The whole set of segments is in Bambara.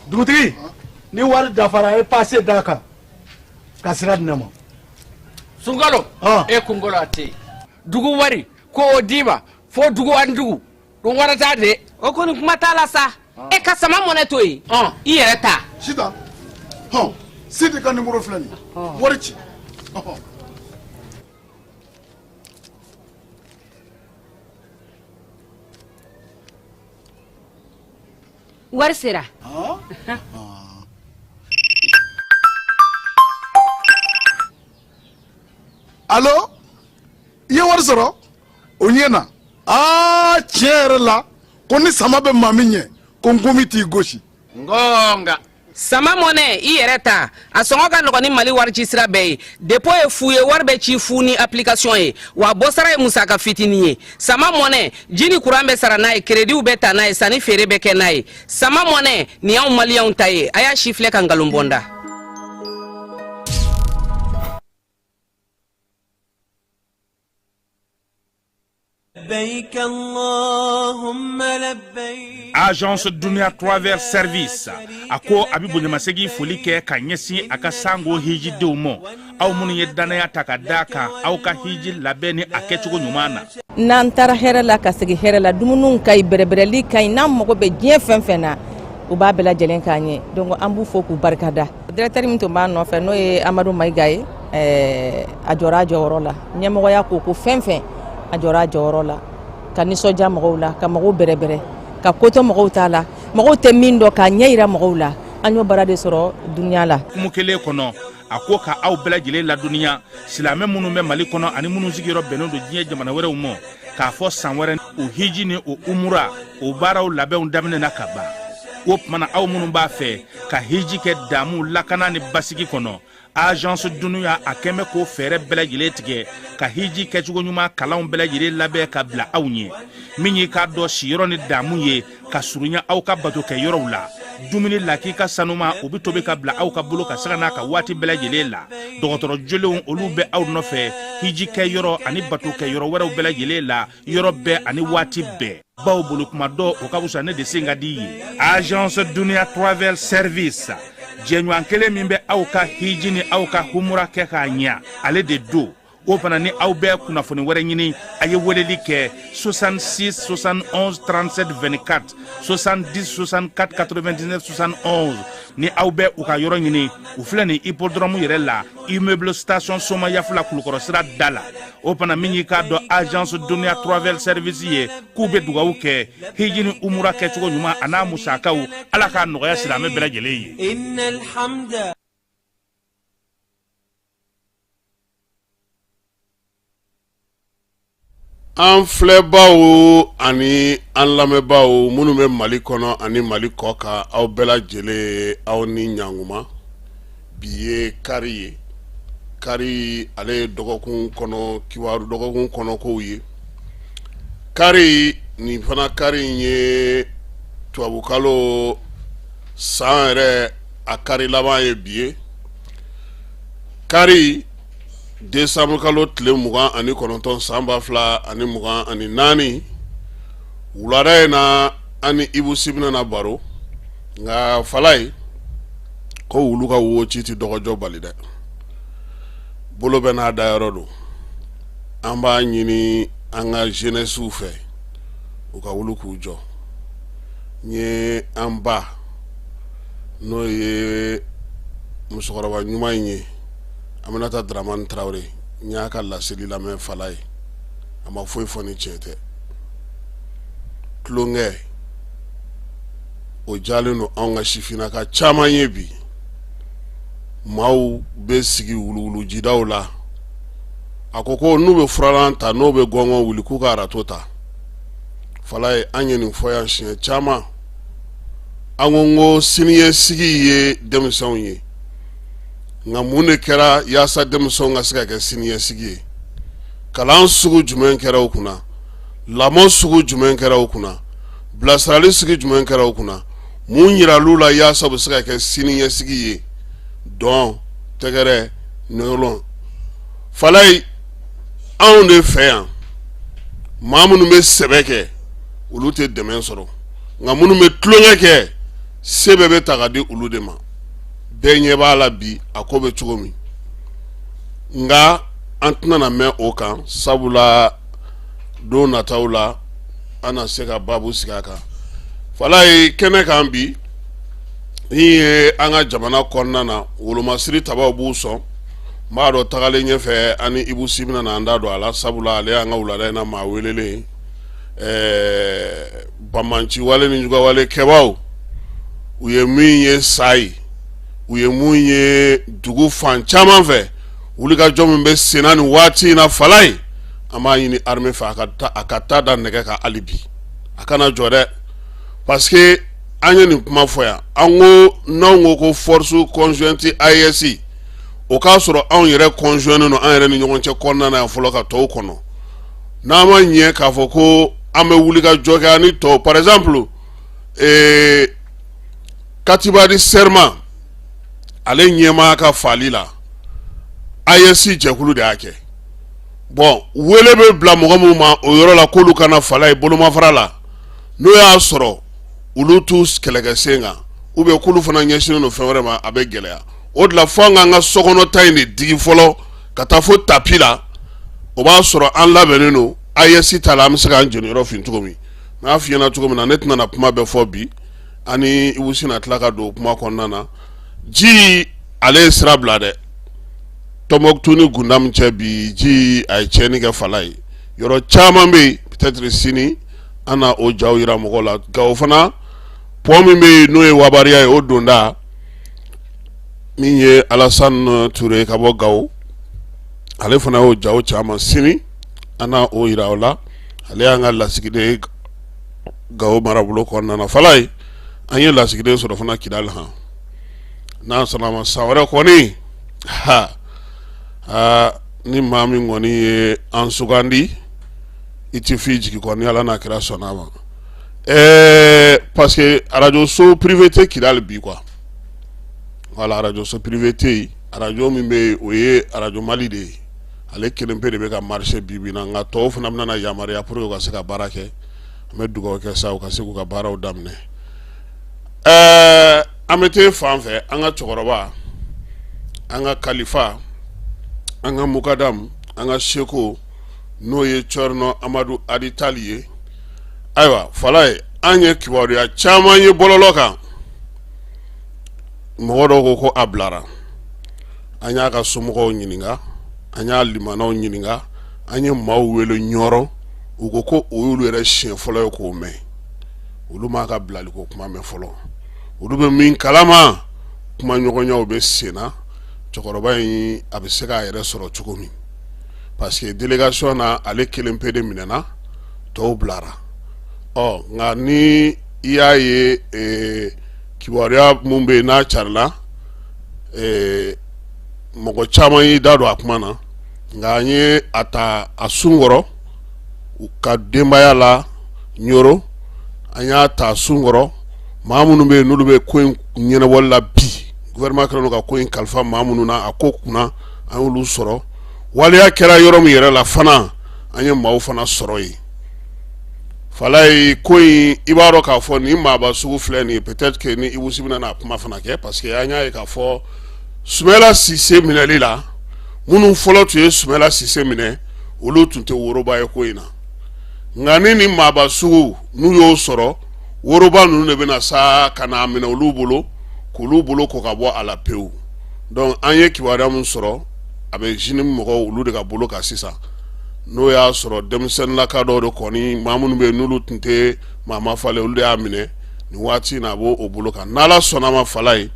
Dugutigi, ni wari dafara, a ye pase d'a kan ka sira di ne ma. Sunkalo, e kunkolo a tɛ yen. Dugu wari ko o d'i ma fo dugu ani dugu ɗum warata de. O kɔni, kuma t'a la sa. E ka sama mɔnɛ to yen, i yɛrɛ ta. Sitan, hɔn, Sidi ka nimoro filɛ nin ye, wari ci. Wari sera. Alo, i ye wari sɔrɔ o ɲɛ na. Aa, tiɲɛ yɛrɛ la, ko ni sama bɛ maa min ɲɛ, ko nkomi t'i gosi. Ngonga. Sama mɔnɛ, i yɛrɛ ta, a sɔngɔ ka nɔgɔn ni Mali wari ci sira bɛɛ ye. Dépôt ye fu ye, wari bɛ ci fu ni application ye, wa bɔsara ye musaka fitinin ye. Sama mɔnɛ, ji ni kuran bɛ sara n'a ye, kerediw bɛ ta n'a ye, sanni feere bɛ kɛ n'a ye. Sama mɔnɛ nin y'anw Maliyɛnw ta ye. A y'a si filɛ ka nkalon bɔ n da. Agence Dunia Travel Service a ko a bɛ bonyamasegin foli kɛ ka ɲɛsin a ka sango hijidenw ma, aw minnu ye dannaya ta ka da kan aw ka hiji labɛn ni a kɛcogo ɲuman na. N'an taara hɛrɛ la ka segin hɛrɛ la, dumuniw ka ɲi, bɛrɛbɛrɛli ka ɲi. N'an mago bɛ diɲɛ fɛn fɛn na, u b'a bɛɛ lajɛlen k'an ye. Donc an b'u fo k'u barikada. Directeur min tun b'a nɔfɛ, n'o ye Amadu Mayiga ye, a jɔra a jɔyɔrɔ la. Ɲɛmɔgɔya ko ko fɛn fɛn, a jɔra a jɔyɔrɔ la ka nisɔndiya mɔgɔw la, ka mɔgɔw bɛrɛbɛrɛ, ka kotɔ mɔgɔw t'a la, mɔgɔw tɛ min dɔn, k'a ɲɛ yira mɔgɔw la. An y'o baara de sɔrɔ dunuya la. Kumu kelen kɔnɔ, a ko ka aw bɛɛ lajɛlen ladɔnniya, silamɛ minnu bɛ Mali kɔnɔ ani minnu sigiyɔrɔ bɛnnen don diɲɛ jamana wɛrɛw ma, k'a fɔ san wɛrɛ o hiji ni o umura o baaraw labɛnw daminɛna ka ban. O tuma na, aw minnu b'a fɛ ka hiji kɛ damu, lakana ni basigi kɔnɔ, Agence Dunuya a kɛn bɛ k'o fɛɛrɛ bɛɛ lajɛlen tigɛ ka hiji kɛcogo ɲuman kalanw bɛɛ lajɛlen labɛn ka bila aw ɲɛ. Min y'i k'a dɔn siyɔrɔ ni damu ye ka surunya aw ka bato kɛ yɔrɔw la, dumuni lakika sanuma, o bɛ tobi ka bila aw ka bolo ka sanga n'a ka waati bɛɛ lajɛlen la. Dɔgɔtɔrɔ jolenw, olu bɛ aw nɔfɛ hiji kɛ yɔrɔ ani bato kɛ yɔrɔ wɛrɛw bɛɛ lajɛlen la, yɔrɔ bɛɛ ani waati bɛɛ. Baw bolo kuma dɔ, o ka fisa ne de sen ka di ye. Agence Dunia Travel Service, jɛɲɔgɔn kelen min bɛ aw ka hiji ni aw ka humura kɛ k'a ɲa, ale de don. O fana ni aw bɛ kunnafoni wɛrɛ ɲini, a ye weleli kɛ 66 71 37 24, 70 64 99 71. Ni aw bɛ u ka yɔrɔ ɲini, u filɛ nin hippodrome yɛrɛ la, immeuble station Somayafila, Kulukɔrɔ sira da la. O fana, min y'i k'a dɔn Agence Dunia Travel Service ye, k'u bɛ dugawu kɛ hiji ni umura kɛcogo ɲuman a n'a musakaw, Ala k'a nɔgɔya silamɛ bɛɛ lajɛlen ye. An filɛbaw ani an lamɛnbaaw minnu bɛ Mali kɔnɔ ani Mali kɔ kan, aw bɛɛ lajɛlen, aw ni ɲankuma. Bi ye kari ye. Kari, ale ye dɔgɔkun kɔnɔ kibaru, dɔgɔkun kɔnɔkow ye. Kari nin fana, kari in ye tubabukalo san yɛrɛ a kari laban ye bi ye. Kari, décembre kalo tile 29 san 2024, wulada in na, an ni Ibu Si bɛna na baro. Nka Falaye ko wulu ka wo ci tɛ dɔgɔjɔ bali dɛ, bolo bɛ n'a dayɔrɔ don. An b'a ɲini an ka jeunesse fɛ, u ka wuli k'u jɔ. N ye an ba, n'o ye musokɔrɔba ɲuman in ye, Aminata Dramani Tarawele, n y'a ka laseli lamɛn. Falaye, a ma foyi fɔ ni tiɲɛ tɛ. Tulonkɛ o jalen don anw ka sifinnaka caman ye bi. Maaw bɛ sigi wuluwulujidaw la. A ko ko n'u bɛ furalan ta, n'o bɛ gɔngɔn wuli, k'u ka arato ta. Falaye, an ye nin fɔ yan siɲɛ caman. An ko n ko siniɲɛsigi ye denmisɛnw ye. Nka mun de kɛra yaasa denmisɛnw ka se ka kɛ siniɲɛsigi ye? Kalan sugu jumɛn kɛra u kunna? Lamɔ sugu jumɛn kɛra u kunna? Bilasirali sugu jumɛn kɛra u kunna? Mun yiral'u la yaasa u bɛ se ka kɛ siniɲɛsigi ye? Dɔn, tɛgɛrɛ, nɔlɔn. Falaye, anw de fɛ yan, maa minnu bɛ sɛbɛ kɛ, olu tɛ dɛmɛ sɔrɔ, nka minnu bɛ tulonkɛ kɛ. Se bɛɛ bɛ ta ka di olu de ma. Bɛɛ ɲɛ b'a la bi a ko bɛ cogo min, nka an tɛna na mɛn o kan, sabula don nataw la an na se ka baabu sigi a kan. Falaye kɛnɛ kan bi, min ye an ka jamana kɔnɔna na, wolomasiri tabaw b'u sɔn. N b'a dɔn tagalen ɲɛfɛ ani Ibu Si bɛna na an da don a la, sabula ale y'an ka wulada in na maa welelen. Ɛɛ banbaanci wale ni jugawale kɛbaaw, u ye min ye Sayi, u ye mun ye dugu fan caman fɛ, wulikajɔ min bɛ senna nin waati in na, Falaye, an b'a ɲini armée fɛ a ka taa da nɛgɛ kan hali bi, a kana jɔ dɛ, parce que an ye nin kuma fɔ yan. An ko n'anw ko ko force conjointe AES, o k'a sɔrɔ anw yɛrɛ conjoint don an yɛrɛ ni ɲɔgɔn cɛ kɔnɔna na yan fɔlɔ ka tɔw kɔnɔ. N'an ma ɲɛ k'a fɔ ko an bɛ wulikajɔ kɛ ani tɔw, par exemple Katiba di Serma, ale ɲɛmaa ka faali la, AES jɛkulu de y'a kɛ. Bon, wele bɛ bila mɔgɔ minnu ma o yɔrɔ la k'olu ka na Falaye bolomafara la, n'o y'a sɔrɔ olu t'u kɛlɛkɛ sen kan ou bien k'olu fana ɲɛsinnen don fɛn wɛrɛ ma, a bɛ gɛlɛya. O de la fo an k'an ka sokɔnɔta in de digi fɔlɔ ka taa fo tapis la. O b'a sɔrɔ an labɛnnen don AES ta la, an bɛ se k'an jeniyɔrɔ fin cogo min. N y'a f'i ɲɛna cogo min na, ne tɛna na kuma bɛɛ fɔ bi, ani Ibu Si na tila ka don kuma kɔnɔna na. Ji, ale ye sira bila dɛ, Tɔnbɔkutu ni Gundam cɛ bi, ji a ye tiɲɛni kɛ Falaye. Yɔrɔ caman bɛ yen, peut-être sini an na o jaw yira mɔgɔw la. Gawo fana, pont min bɛ yen n'o ye Wabariya ye, o donda min ye Alasani Ture ka bɔ Gawo, ale fana y'o jaw caman. Sini an na o yira o la. Ale y'an ka lasigiden Gawo marabolo kɔnɔna na. Falaye, an ye lasigiden sɔrɔ fana Kidali han. N'a sɔnna ma, san wɛrɛ kɔni ha aa, ni maa min kɔni ye an sugandi, i tɛ f'i jigi kɔ, ni Ala n'a kira sɔnna a ma. Ɛɛ parce que arajo so privé tɛ Kidali bi quoi. Voilà, arajo so privé tɛ yen. Arajo min bɛ yen, o ye Arajo Mali de ye. Ale kelen pe de bɛ ka marcher bi bi in na, nka tɔw fana bɛna na yamaruya pour que u ka se ka baara kɛ. An bɛ dugawu kɛ sa, u ka se k'u ka baaraw daminɛ. Ɛɛ an bɛ taa fan fɛ, an ka cɛkɔrɔba, an ka kalifa, an ka mukadamu, an ka seko, n'o ye Cɔrɔnɔ Amadu Adi Tali ye. Ayiwa Falaye, an ye kibaruya caman ye bɔlɔlɔ kan. Mɔgɔ dɔw ko ko a bilara. An y'a ka somɔgɔw ɲininka, an y'a limanaw ɲininka, an ye maaw wele Ɲɔrɔ, u ko ko o y'olu yɛrɛ siɲɛ fɔlɔ ye k'o mɛn. Olu m'a ka bilaliko kuma mɛn fɔlɔ. Olu bɛ min kalama, kumaɲɔgɔnyaw bɛ sen na, cɛkɔrɔba in a bɛ se k'a yɛrɛ sɔrɔ cogo min, parce que délégation na, ale kelen pe de minɛna, tɔw bilara. Ɔ nka ni i y'a ye kibaruya mun bɛ yen n'a carila, mɔgɔ caman y'i da don a kuma na. Nka an ye a ta a sunkɔrɔ u ka denbaya la Ɲɔrɔ, an y'a ta sunkɔrɔ maa minnu bɛ yen n'olu bɛ ko in ɲɛnabɔli la bi, gouvernement kɛlen don ka ko in kalifa maa minnu na a ko kunna, an y'olu sɔrɔ. Waleya kɛra yɔrɔ min yɛrɛ la fana, an ye maaw fana sɔrɔ yen. Falaye, ko in, i b'a dɔn k'a fɔ nin maaba sugu filɛ nin ye, peut-être que ni Ibu Si bɛna n'a kuma fana kɛ, parce que an y'a ye k'a fɔ Sumayila Sise minɛli la, minnu fɔlɔ tun ye Sumayila Sise minɛ, olu tun tɛ woroba ye ko in na. Nka ni nin maaba sugu n'u y'o sɔrɔ, woroba ninnu de bɛna sa ka n'a minɛ olu bolo, k'olu bolo ko ka bɔ a la pewu. Donc an ye kibaruya min sɔrɔ, a bɛ JNIM mɔgɔw olu de ka bolo kan sisan. N'o y'a sɔrɔ denmisɛnninlaka dɔw de kɔni, maa minnu bɛ yen n'olu tun tɛ maa ma falen, olu de y'a minɛ nin waati in na, a b'o bolo kan. N'Ala sɔnna ma, Falaye,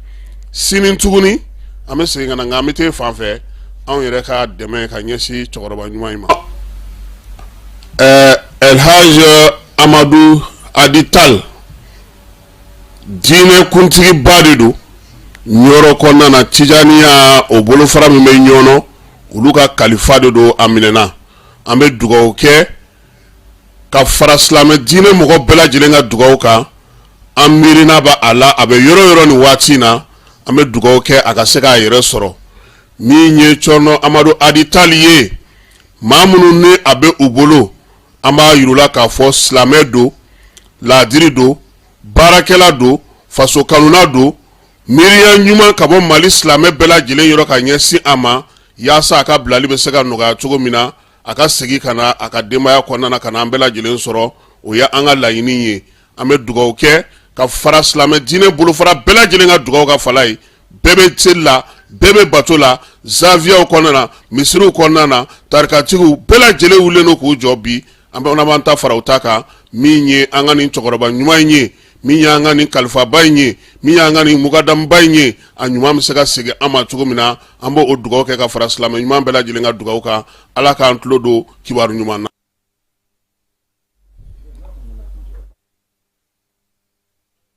sini tuguni an bɛ segin ka na, nka an bɛ taa fan fɛ anw yɛrɛ ka dɛmɛ ka ɲɛsin cɛkɔrɔba ɲuman in ma. Ɛɛ Elhaj Amadu Adi Tal, diinɛ kuntigiba de don Ɲɔrɔ kɔnɔna na, Tijaniya o bolofara min bɛ Ɲɔnɔ, olu ka kalifa de don. A minɛna, an bɛ dugawu kɛ ka fara silamɛ diinɛ mɔgɔ bɛɛ lajɛlen ka dugawu kan. An miirina bɛ a la, a bɛ yɔrɔ yɔrɔ nin waati in na, an bɛ dugawu kɛ a ka se k'a yɛrɛ sɔrɔ. Min ye Cɔrɔnɔ Amadu Adi Tali ye, maa minnu ni a bɛ u bolo, an b'a yir'u la k'a fɔ silamɛ don, laadiri don, baarakɛla don, faso kanuna don, miiriya ɲuman ka bɔ Mali silamɛ bɛɛ lajɛlen yɔrɔ ka ɲɛsin a ma, yaasa a ka bilali bɛ se ka nɔgɔya cogo min na, a ka segin ka na a ka denbaya kɔnɔna na, ka na an bɛɛ lajɛlen sɔrɔ. O ye an ka laɲini ye. An bɛ dugawu kɛ ka fara silamɛ diinɛ bolofara bɛɛ lajɛlen ka dugawu kan. Falaye, bɛɛ bɛ seli la, bɛɛ bɛ bato la, zawiyaw kɔnɔna na, misiriw kɔnɔna na, tarikatigiw bɛɛ lajɛlen wulilen don k'u jɔ bi. An bɛ b'an ta fara u ta kan. Min ye an ka nin cɛkɔrɔba ɲuman in ye, min y'an ka nin kalifaba in ye, min y'an ka nin mukadamuba in ye, a ɲuman bɛ se ka segin an ma cogo min na, an b'o dugawu kɛ ka fara silamɛ ɲuman bɛɛ lajɛlen ka dugawu kan. Ala k'an tulo don kibaru ɲuman na.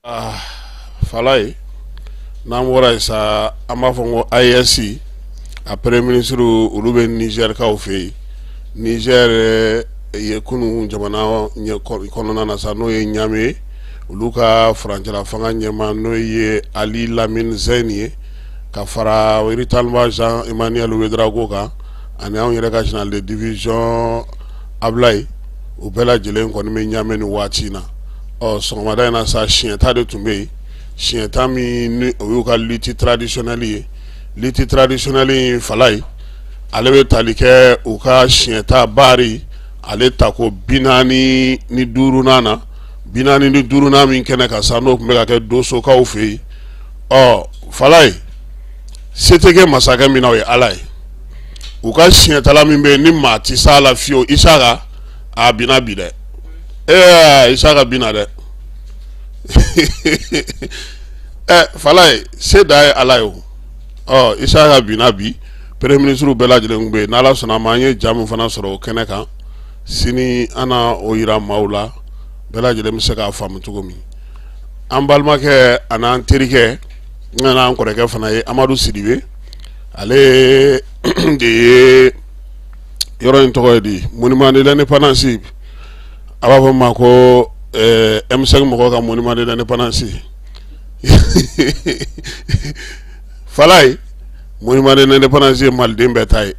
Ah, Falaye, n'an bɔra yen sa, an b'a fɔ ko AES a premier ministre, olu bɛ Nizɛrikaw fɛ yen. Nizɛri ye kunun jamana kɔnɔna na sa, n'o ye Ɲame ye, olu ka furancɛla fanga ɲɛmaa, n'o ye Ali Lamine Zɛni ye, ka fara Iritalima Jean Emmanuel Ouédraogo kan, ani anw yɛrɛ ka général de division Ablaye, u bɛɛ lajɛlen kɔni bɛ Ɲame nin waati in na. Ɔ, sɔgɔmada in na sa, siɲɛta de tun bɛ yen, siɲɛta min ni o y'u ka lutte traditionnelle ye. Lutte traditionnelle in, Falaye, ale bɛ tali kɛ u ka siɲɛta baari ale tako 45nan na, 45nan min kɛnɛ kan sa, n'o tun bɛ ka kɛ Dosokaw fɛ yen. Ɔ, Falaye, se tɛ kɛ masakɛ min na, o ye Ala ye. U ka siɲɛtala min bɛ yen ni maa tɛ s'a la fiyewu, Isaka, a binna bi dɛ. Ee, Isaka binna dɛ. Ɛ, Falaye, se dan ye Ala ye o. Ɔ, Isaka binna bi. Premier ministre bɛɛ lajɛlen tun bɛ yen. N'Ala sɔnna a ma, an ye ja min fana sɔrɔ o kɛnɛ kan, sini an na o yira maaw la, bɛɛ lajɛlen bɛ se k'a faamu cogo min. An balimakɛ an'an terikɛ n'an kɔrɔkɛ fana ye Amadu Sidibe, ale de ye yɔrɔ in tɔgɔ ye di, monument de l'indépendance, a b'a fɔ ma ko M5 mɔgɔw ka monument de l'indépendance. Falaye, monument de l'indépendance ye maliden bɛɛ ta ye.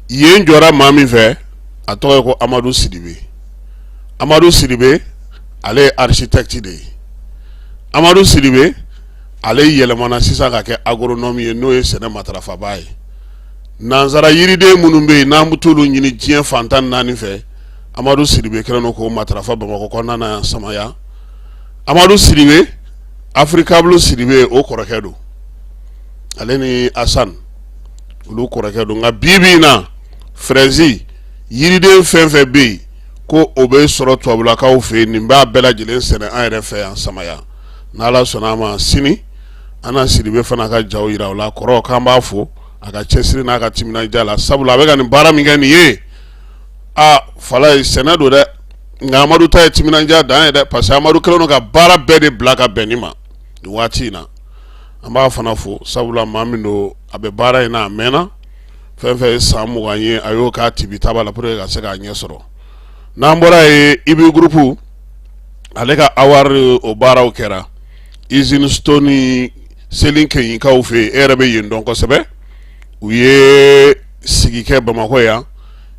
Yen jɔra maa min fɛ, a tɔgɔ ye ko Amadu Sidibe. Amadu Sidibe, ale ye architecte de ye. Amadu Sidibe, ale yɛlɛmana sisan ka kɛ agronome ye, n'o ye sɛnɛ matarafabaa ye. Nansara yiriden minnu bɛ yen n'an bɛ t'olu ɲini diɲɛ fan 14 fɛ, Amadu Sidibe kɛlen don k'o matarafa Bamakɔ kɔnɔna na yan, Samaya. Amadu Sidibe, Africable Sidibe, o kɔrɔkɛ don. Ale ni Asan, olu kɔrɔkɛ don. Nka bi bi in na, fraise yiriden fɛn fɛn bɛ yen ko o bɛ sɔrɔ tubabulakaw fɛ yen, nin b'a bɛɛ lajɛlen sɛnɛ an yɛrɛ fɛ yan, Samaya. N'Ala sɔnna a ma, sini an na Sidibe fana ka jaw yira o la. Kɔrɔ, k'an b'a fo a ka cɛsiri n'a ka timinandiya la, sabula a bɛ ka nin baara min kɛ nin ye, aa, Falaye, sɛnɛ don dɛ. Nka Amadu ta ye timinandiya dan ye dɛ, parce que Amadu kɛlen don ka baara bɛɛ de bila ka bɛn nin ma nin waati in na. An b'a fana fo, sabula maa min don, a bɛ baara in na a mɛnna. Fɛn fɛn ye san 20 ye, a y'o k'a tibi taba la pour que ka se k'a ɲɛ sɔrɔ. N'an bɔra yen, Ibi Groupe, ale ka award, o baaraw kɛra usine Stone Selinkeɲinkaw fɛ yen. E yɛrɛ bɛ yen dɔn kosɛbɛ. U ye sigi kɛ Bamakɔ yan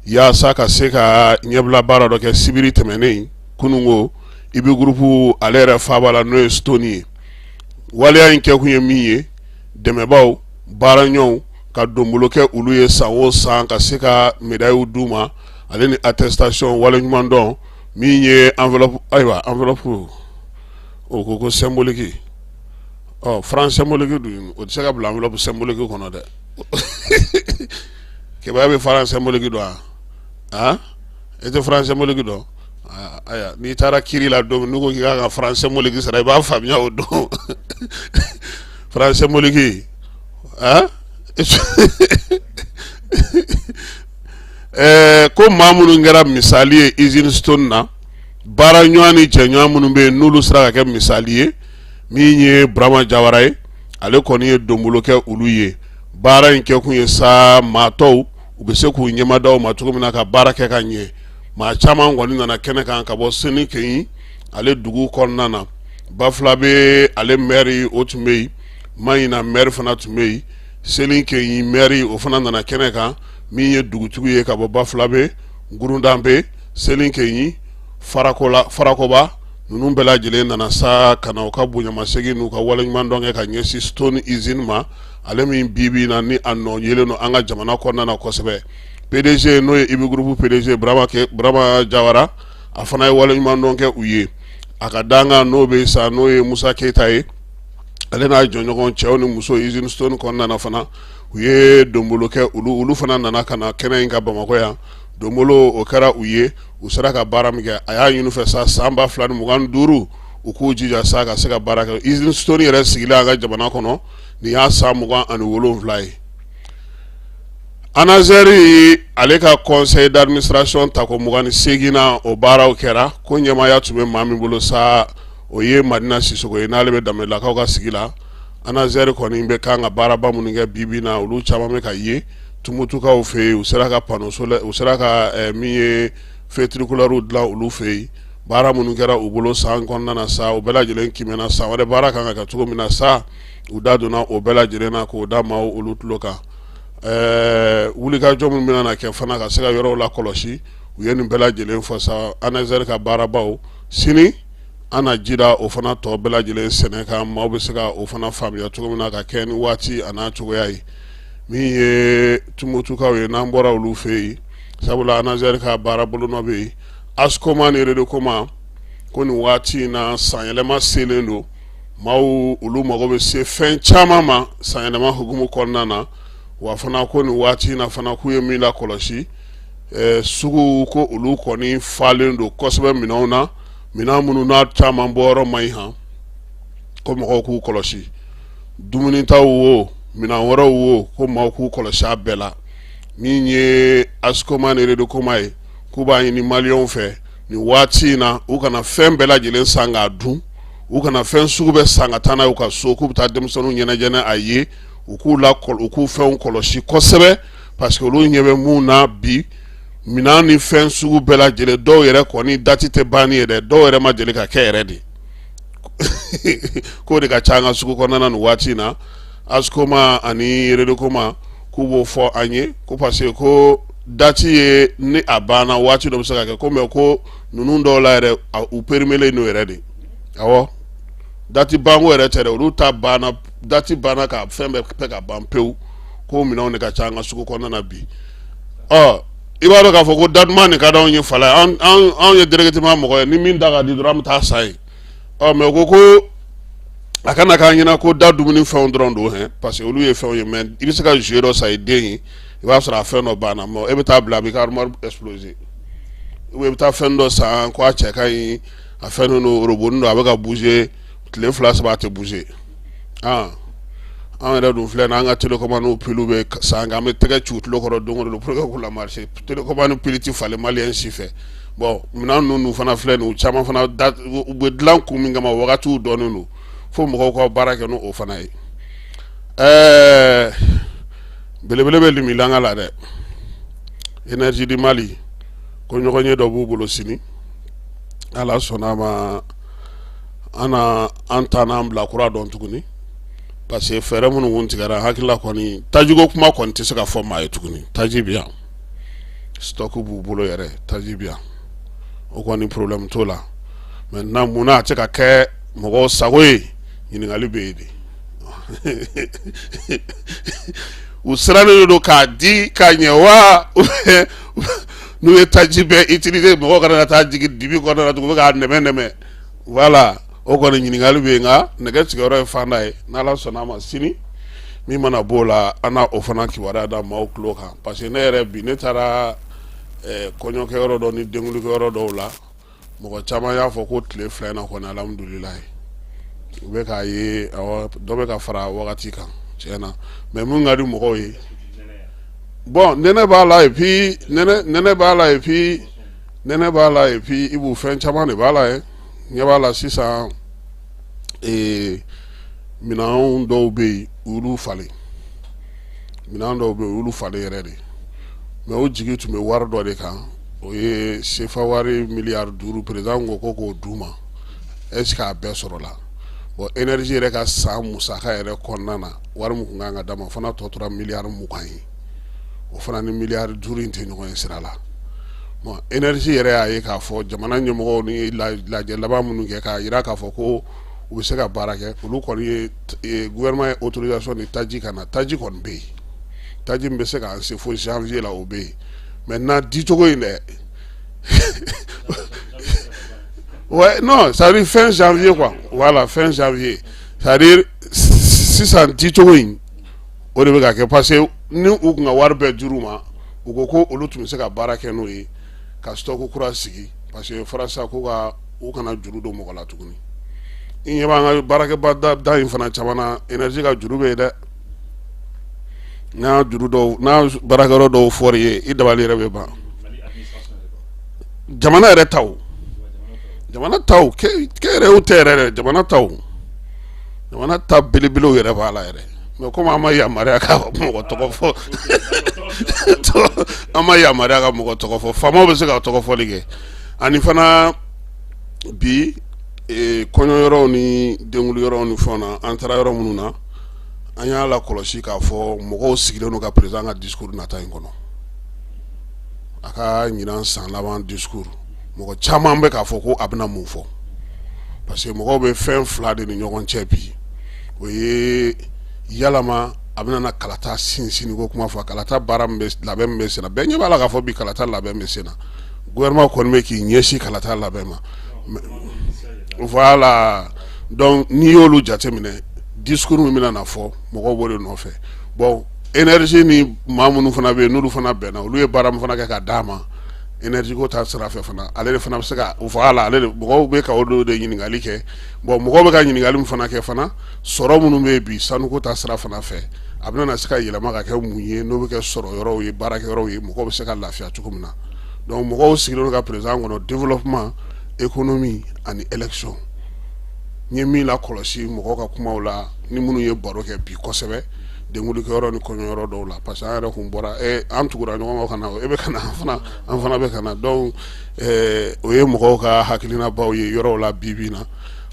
yaasa ka se ka ɲɛbila baara dɔ kɛ sibiri tɛmɛnen, kununko, Ibi Groupe ale yɛrɛ faaba la, n'o ye Stone ye. Waleya in kɛkun ye min ye, dɛmɛbaaw, baaraɲɔgɔnw ka donbolo kɛ olu ye san o san, ka se ka médailles d'u ma, ale ni attestation waleɲumandɔn min ye enveloppe. Ayiwa, enveloppe o ko ko symbolique. Ɔ, franc symbolique dun, o tɛ se ka bila enveloppe symbolique kɔnɔ dɛ. Kɛbaya bɛ franc symbolique dɔn wa? Ah, e tɛ franc symbolique dɔn? Ayiwa, n'i taara kiri la don min, n'u ko k'i ka franc symbolique sara, i b'a faamuya o don. Franc symbolique, ah, ko maa minnu kɛra misali ye usine Stone na, baara ɲɔgɔn ni cɛɲɔgɔn minnu bɛ yen, n'olu sera ka kɛ misali ye, min ye Burama Jawara ye, ale kɔni ye donbolo kɛ olu ye. Baara in kɛkun ye sa, maa tɔw u bɛ se k'u ɲɛmada u ma cogo min na ka baara kɛ ka ɲɛ. Maa caman kɔni nana kɛnɛ kan ka bɔ Selinkeɲi ale dugu kɔnɔna na. Bafulabe ale maire, o tun bɛ yen. Maɲina maire fana tun bɛ yen. Selinkeɲi maire, o fana nana kɛnɛ kan, min ye dugutigi ye ka bɔ Bafulabe, Gurundanpe, Selinkeɲi, Farakoba. Ninnu bɛɛ lajɛlen nana sa ka na u ka bonyamasegin n'u ka waleɲumandɔn kɛ ka ɲɛsin Stone usine ma, ale min bi bi in na ni a nɔ yelen don an ka jamana kɔnɔna na kosɛbɛ. PDG, n'o ye Ibu Groupe PDG Burama Jawara, a fana ye waleɲumandɔn kɛ u ye. A ka dankan n'o bɛ sa, n'o ye Musa Keyita ye, ale n'a jɔɲɔgɔn cɛw ni muso usine Stone kɔnɔna na fana, u ye donbolo kɛ. Olu fana nana ka na kɛnɛ in kan Bamakɔ yan. Donbolo o kɛra u ye, u sera ka baara min kɛ, a y'a ɲini fɛ sa, san 2025, u k'u jija sa ka se ka baara kɛ. Usine Stone yɛrɛ sigilen an ka jamana kɔnɔ, nin y'a san 27 ye. ANASER ale ka conseil d'administration tako 28nan, o baaraw kɛra. Ko ɲɛmaaya tun bɛ maa min bolo sa, o ye Madina Sisoko ye, n'ale bɛ Danbelelakaw ka sigi la. ANASER kɔni bɛ kan ka baaraba minnu kɛ bi bi in na, olu caman bɛ ka ye Tumutukaw fɛ yen. U sera ka panneau solaire, u sera ka min ye feu tricolore dilan olu fɛ yen. Baara minnu kɛra u bolo san kɔnɔna na sa, o bɛɛ lajɛlen kimɛna. San wɛrɛ baara kan ka kɛ cogo min na sa, u da donna o bɛɛ lajɛlen na k'o da maaw olu tulo kan. Wulikajɔ minnu bɛna na kɛ fana ka se ka yɔrɔw lakɔlɔsi, u ye nin bɛɛ lajɛlen fɔ sa. ANASER ka baarabaw, sini an na ji da o fana tɔ bɛɛ lajɛlen sɛnɛ kan, maaw bɛ se ka o fana faamuya cogo min na ka kɛ ni waati a n'a cogoya ye. Min ye Tumutukaw ye, n'an bɔra olu fɛ yen, sabula ANASER ka baara bolonɔ bɛ yen. ASCOMA ni REDECOMA ko nin waati in na, sanyɛlɛma selen don, maaw olu mago bɛ se fɛn caman ma sanyɛlɛma hukumu kɔnɔna na. Wa fana ko nin waati in na fana, k'u ye min lakɔlɔsi, sugu ko olu kɔni falen don kosɛbɛ minɛnw na, minɛn minnu n'a caman bɔyɔrɔ man ɲi han. Ko mɔgɔw k'u kɔlɔsi, dumunitaw wo, minɛn wɛrɛw wo, ko maaw k'u kɔlɔsi a bɛɛ la. Min ye ASCOMA ni REDECOMA ye, k'u b'a ɲini maliyɛnw fɛ nin waati in na, u kana fɛn bɛɛ lajɛlen san k'a dun, u kana fɛn sugu bɛɛ san ka taa n'a ye u ka so k'u bɛ taa denmisɛnninw ɲɛnajɛ n'a ye. U k'u la u k'u fɛnw kɔlɔsi kosɛbɛ, parce que olu ɲɛ bɛ mun na bi, minɛn ni fɛn sugu bɛɛ lajɛlen, dɔw yɛrɛ kɔni date tɛ banni ye dɛ, dɔw yɛrɛ ma deli ka kɛ yɛrɛ de, k'o de ka ca an ka sugu kɔnɔna na nin waati in na. ASCOMA ani REDECOMA k'u b'o fɔ an ye ko parce que ko date ye ni a banna waati dɔ bɛ se ka kɛ ko, mais ko ninnu dɔw la yɛrɛ, u périmelen don yɛrɛ de. Awɔ, date banko yɛrɛ tɛ dɛ, olu ta banna, date banna ka fɛn bɛɛ kɛ ka ban pewu, ko minɛnw de ka ca an ka sugu kɔnɔna na bi. Ɔ, i b'a dɔn k'a fɔ ko da duman de ka d'anw ye fala, anw ye directement mɔgɔ ye, ni min da ka di dɔrɔn, an bɛ taa san yen. Ɔ, mais u ko ko a kana k'an ɲɛna ko da dumuni fɛnw dɔrɔn don hɛn, parce que olu ye fɛnw ye, mais i bɛ se ka jouet dɔ san i den ye, i b'a sɔrɔ a fɛn dɔ banna, mais e bɛ taa bila, a b'i ka armoire exploser. Ou bien i bɛ taa fɛn dɔ san ko a cɛ ka ɲi, a fɛn don, robot don, a bɛ ka bouger, tile 2 3, a tɛ bouger. Ah, an yɛrɛ dun filɛ nin, an ka télécommande pile bɛ san, an bɛ tɛgɛ ci u tulo kɔrɔ don o don pour que k'u la marcher. Télécommande pile tɛ falen maliyɛn si fɛ. Bon, minɛn ninnu fana filɛ nin, u caman fana da u bɛ dilan kun min kama, wagatiw dɔnnen don, fo mɔgɔw ka baara kɛ n'o fana ye. Belebele bɛ limilanga la dɛ. Énergie du Mali ko ɲɔgɔn ye dɔ b'u bolo sini, ala sɔnna a ma, an na an ta n'an bila kura dɔn tuguni, parce que fɛɛrɛ minnu kun tigɛra, hakilila kɔni tajiko kuma kɔni tɛ se ka fɔ maa ye tuguni. Taji bɛ yan, stock b'u bolo yɛrɛ, taji bɛ yan, o kɔni problème t'o la. Maintenant, munna a tɛ ka kɛ mɔgɔw sago ye? Ɲininkali bɛ yen de. U sirannen don k'a di k'a ɲɛ wa? N'u ye taji bɛɛ utiliser, mɔgɔw kana taa jigin dibi kɔnɔna na tugun, u bɛ k'a nɛmɛ nɛmɛ. Voilà, o kɔni ɲininkali bɛ yen, nka nɛgɛ sigiyɔrɔ ye fanda ye. N'ala sɔnna a ma, sini min mana b'o la, an na o fana kibaruya da maaw tulo kan, parce que ne yɛrɛ bi ne taara kɔɲɔkɛyɔrɔ dɔ ni denkulikɛyɔrɔ dɔw la, mɔgɔ caman y'a fɔ ko tile 2 in na kɔni, alhamdulilayi, u bɛ k'a ye, awɔ, dɔ bɛ ka fara wagati kan tiɲɛ na. Mais mun ka di mɔgɔw ye, bon, nɛnɛ b'a la, et puis nɛnɛ b'a la, et puis nɛnɛ b'a la, et puis i b'u fɛn caman de b'a la ye. Ɲɛ b'a la sisan, minɛn dɔw bɛ yen, olu falen, minɛn dɔw bɛ yen, olu falen yɛrɛ de. Mais o jigi tun bɛ wari dɔ de kan, o ye sefa wari miliyari 5, président ko k'o d'u ma. Est ce que a bɛɛ sɔrɔla? Bon, énergie yɛrɛ ka san musaka yɛrɛ kɔnɔna na, wari min tun kan ka d'a ma, o fana tɔ tora miliyari 20 ye. O fana ni miliyari 5 in tɛ ɲɔgɔn ye sira la. Bon, énergie yɛrɛ y'a ye k'a fɔ jamana ɲɛmɔgɔw ni lajɛ laban minnu kɛ k'a jira k'a fɔ ko u bɛ se ka baara kɛ, olu kɔni ye gouvernement ye autorisation di taji ka na. Taji kɔni bɛ yen, taji min bɛ se k'an se fo janvier la, o bɛ yen. Maintenant dicogo in dɛ, ouais, non, ça veut dire fin janvier quoi. Voilà, fin janvier, c'est à dire sisan dicogo in o de bɛ ka kɛ, parce que ni u tun ka wari bɛɛ dir'u ma, u ko ko olu tun bɛ se ka baara kɛ n'o ye ka stock kura sigi, parce que fɔra sisan ko ka u kana juru don mɔgɔ la tuguni. I ɲɛ b'an ka baarakɛba da in fana caman na, énergie ka juru bɛ yen dɛ. N'a juru dɔw n'a baarakɛyɔrɔ dɔw fɔr'i ye, i dabali yɛrɛ bɛ ban. Jamana yɛrɛ taw, jamana taw kɛyɛrɛw tɛ yɛrɛ dɛ, jamana taw, jamana ta belebelew yɛrɛ b'a la yɛrɛ. Mais komi an ma yamaruya ka mɔgɔ tɔgɔ fɔ, an ma yamaruya ka mɔgɔ tɔgɔ fɔ, faamaw bɛ se ka tɔgɔ fɔli kɛ. Ani fana bi kɔɲɔyɔrɔw ni denkunliyɔrɔw ni fɛnw na, an taara yɔrɔ minnu na, an y'a lakɔlɔsi k'a fɔ mɔgɔw sigilen don ka président ka discours nata in kɔnɔ, a ka ɲinan san laban discours. Mɔgɔ caman bɛ k'a fɔ ko a bɛna mun fɔ, parce que mɔgɔw bɛ fɛn fila de ni ɲɔgɔn cɛ bi. O ye yalama a bɛna na kalata sinsinni ko kuma fɔ, kalata baara min bɛ labɛn min bɛ senna. Bɛɛ ɲɛ b'a la k'a fɔ bi kalata labɛn bɛ senna, gouvernement kɔni bɛ k'i ɲɛsin kalata labɛn ma. Voilà, donc n'i y'olu jateminɛ, discours min bɛna na fɔ, mɔgɔw b'o de nɔfɛ. Bon, énergie ni maa minnu fana bɛ yen, n'olu fana bɛnna, olu ye baara min fana kɛ ka d'a ma énergie ko ta sira fɛ fana, ale de fana bɛ se ka voilà, ale de mɔgɔw bɛ ka olu de ɲininkali kɛ. Bon, mɔgɔw bɛ ka ɲininkali min fana kɛ fana, sɔrɔ minnu bɛ yen bi sanuko ta sira fana fɛ, a bɛna na se ka yɛlɛma ka kɛ mun ye, n'o bɛ kɛ sɔrɔ yɔrɔw ye, baarakɛyɔrɔw ye, mɔgɔw bɛ se ka lafiya cogo min na. Donc mɔgɔw sigilen don ka président kɔnɔ, développement, économie ani élection. N ye min lakɔlɔsi mɔgɔw ka kumaw la ni minnu ye baro kɛ bi kosɛbɛ denkulikɛyɔrɔ ni kɔɲɔyɔrɔ dɔw la, parce que an yɛrɛ kun bɔra, an tugura ɲɔgɔn kɔ ka na, e bɛ ka na, an fana bɛ ka na. Donc o ye mɔgɔw ka hakilinabaw ye yɔrɔw la bi bi in na.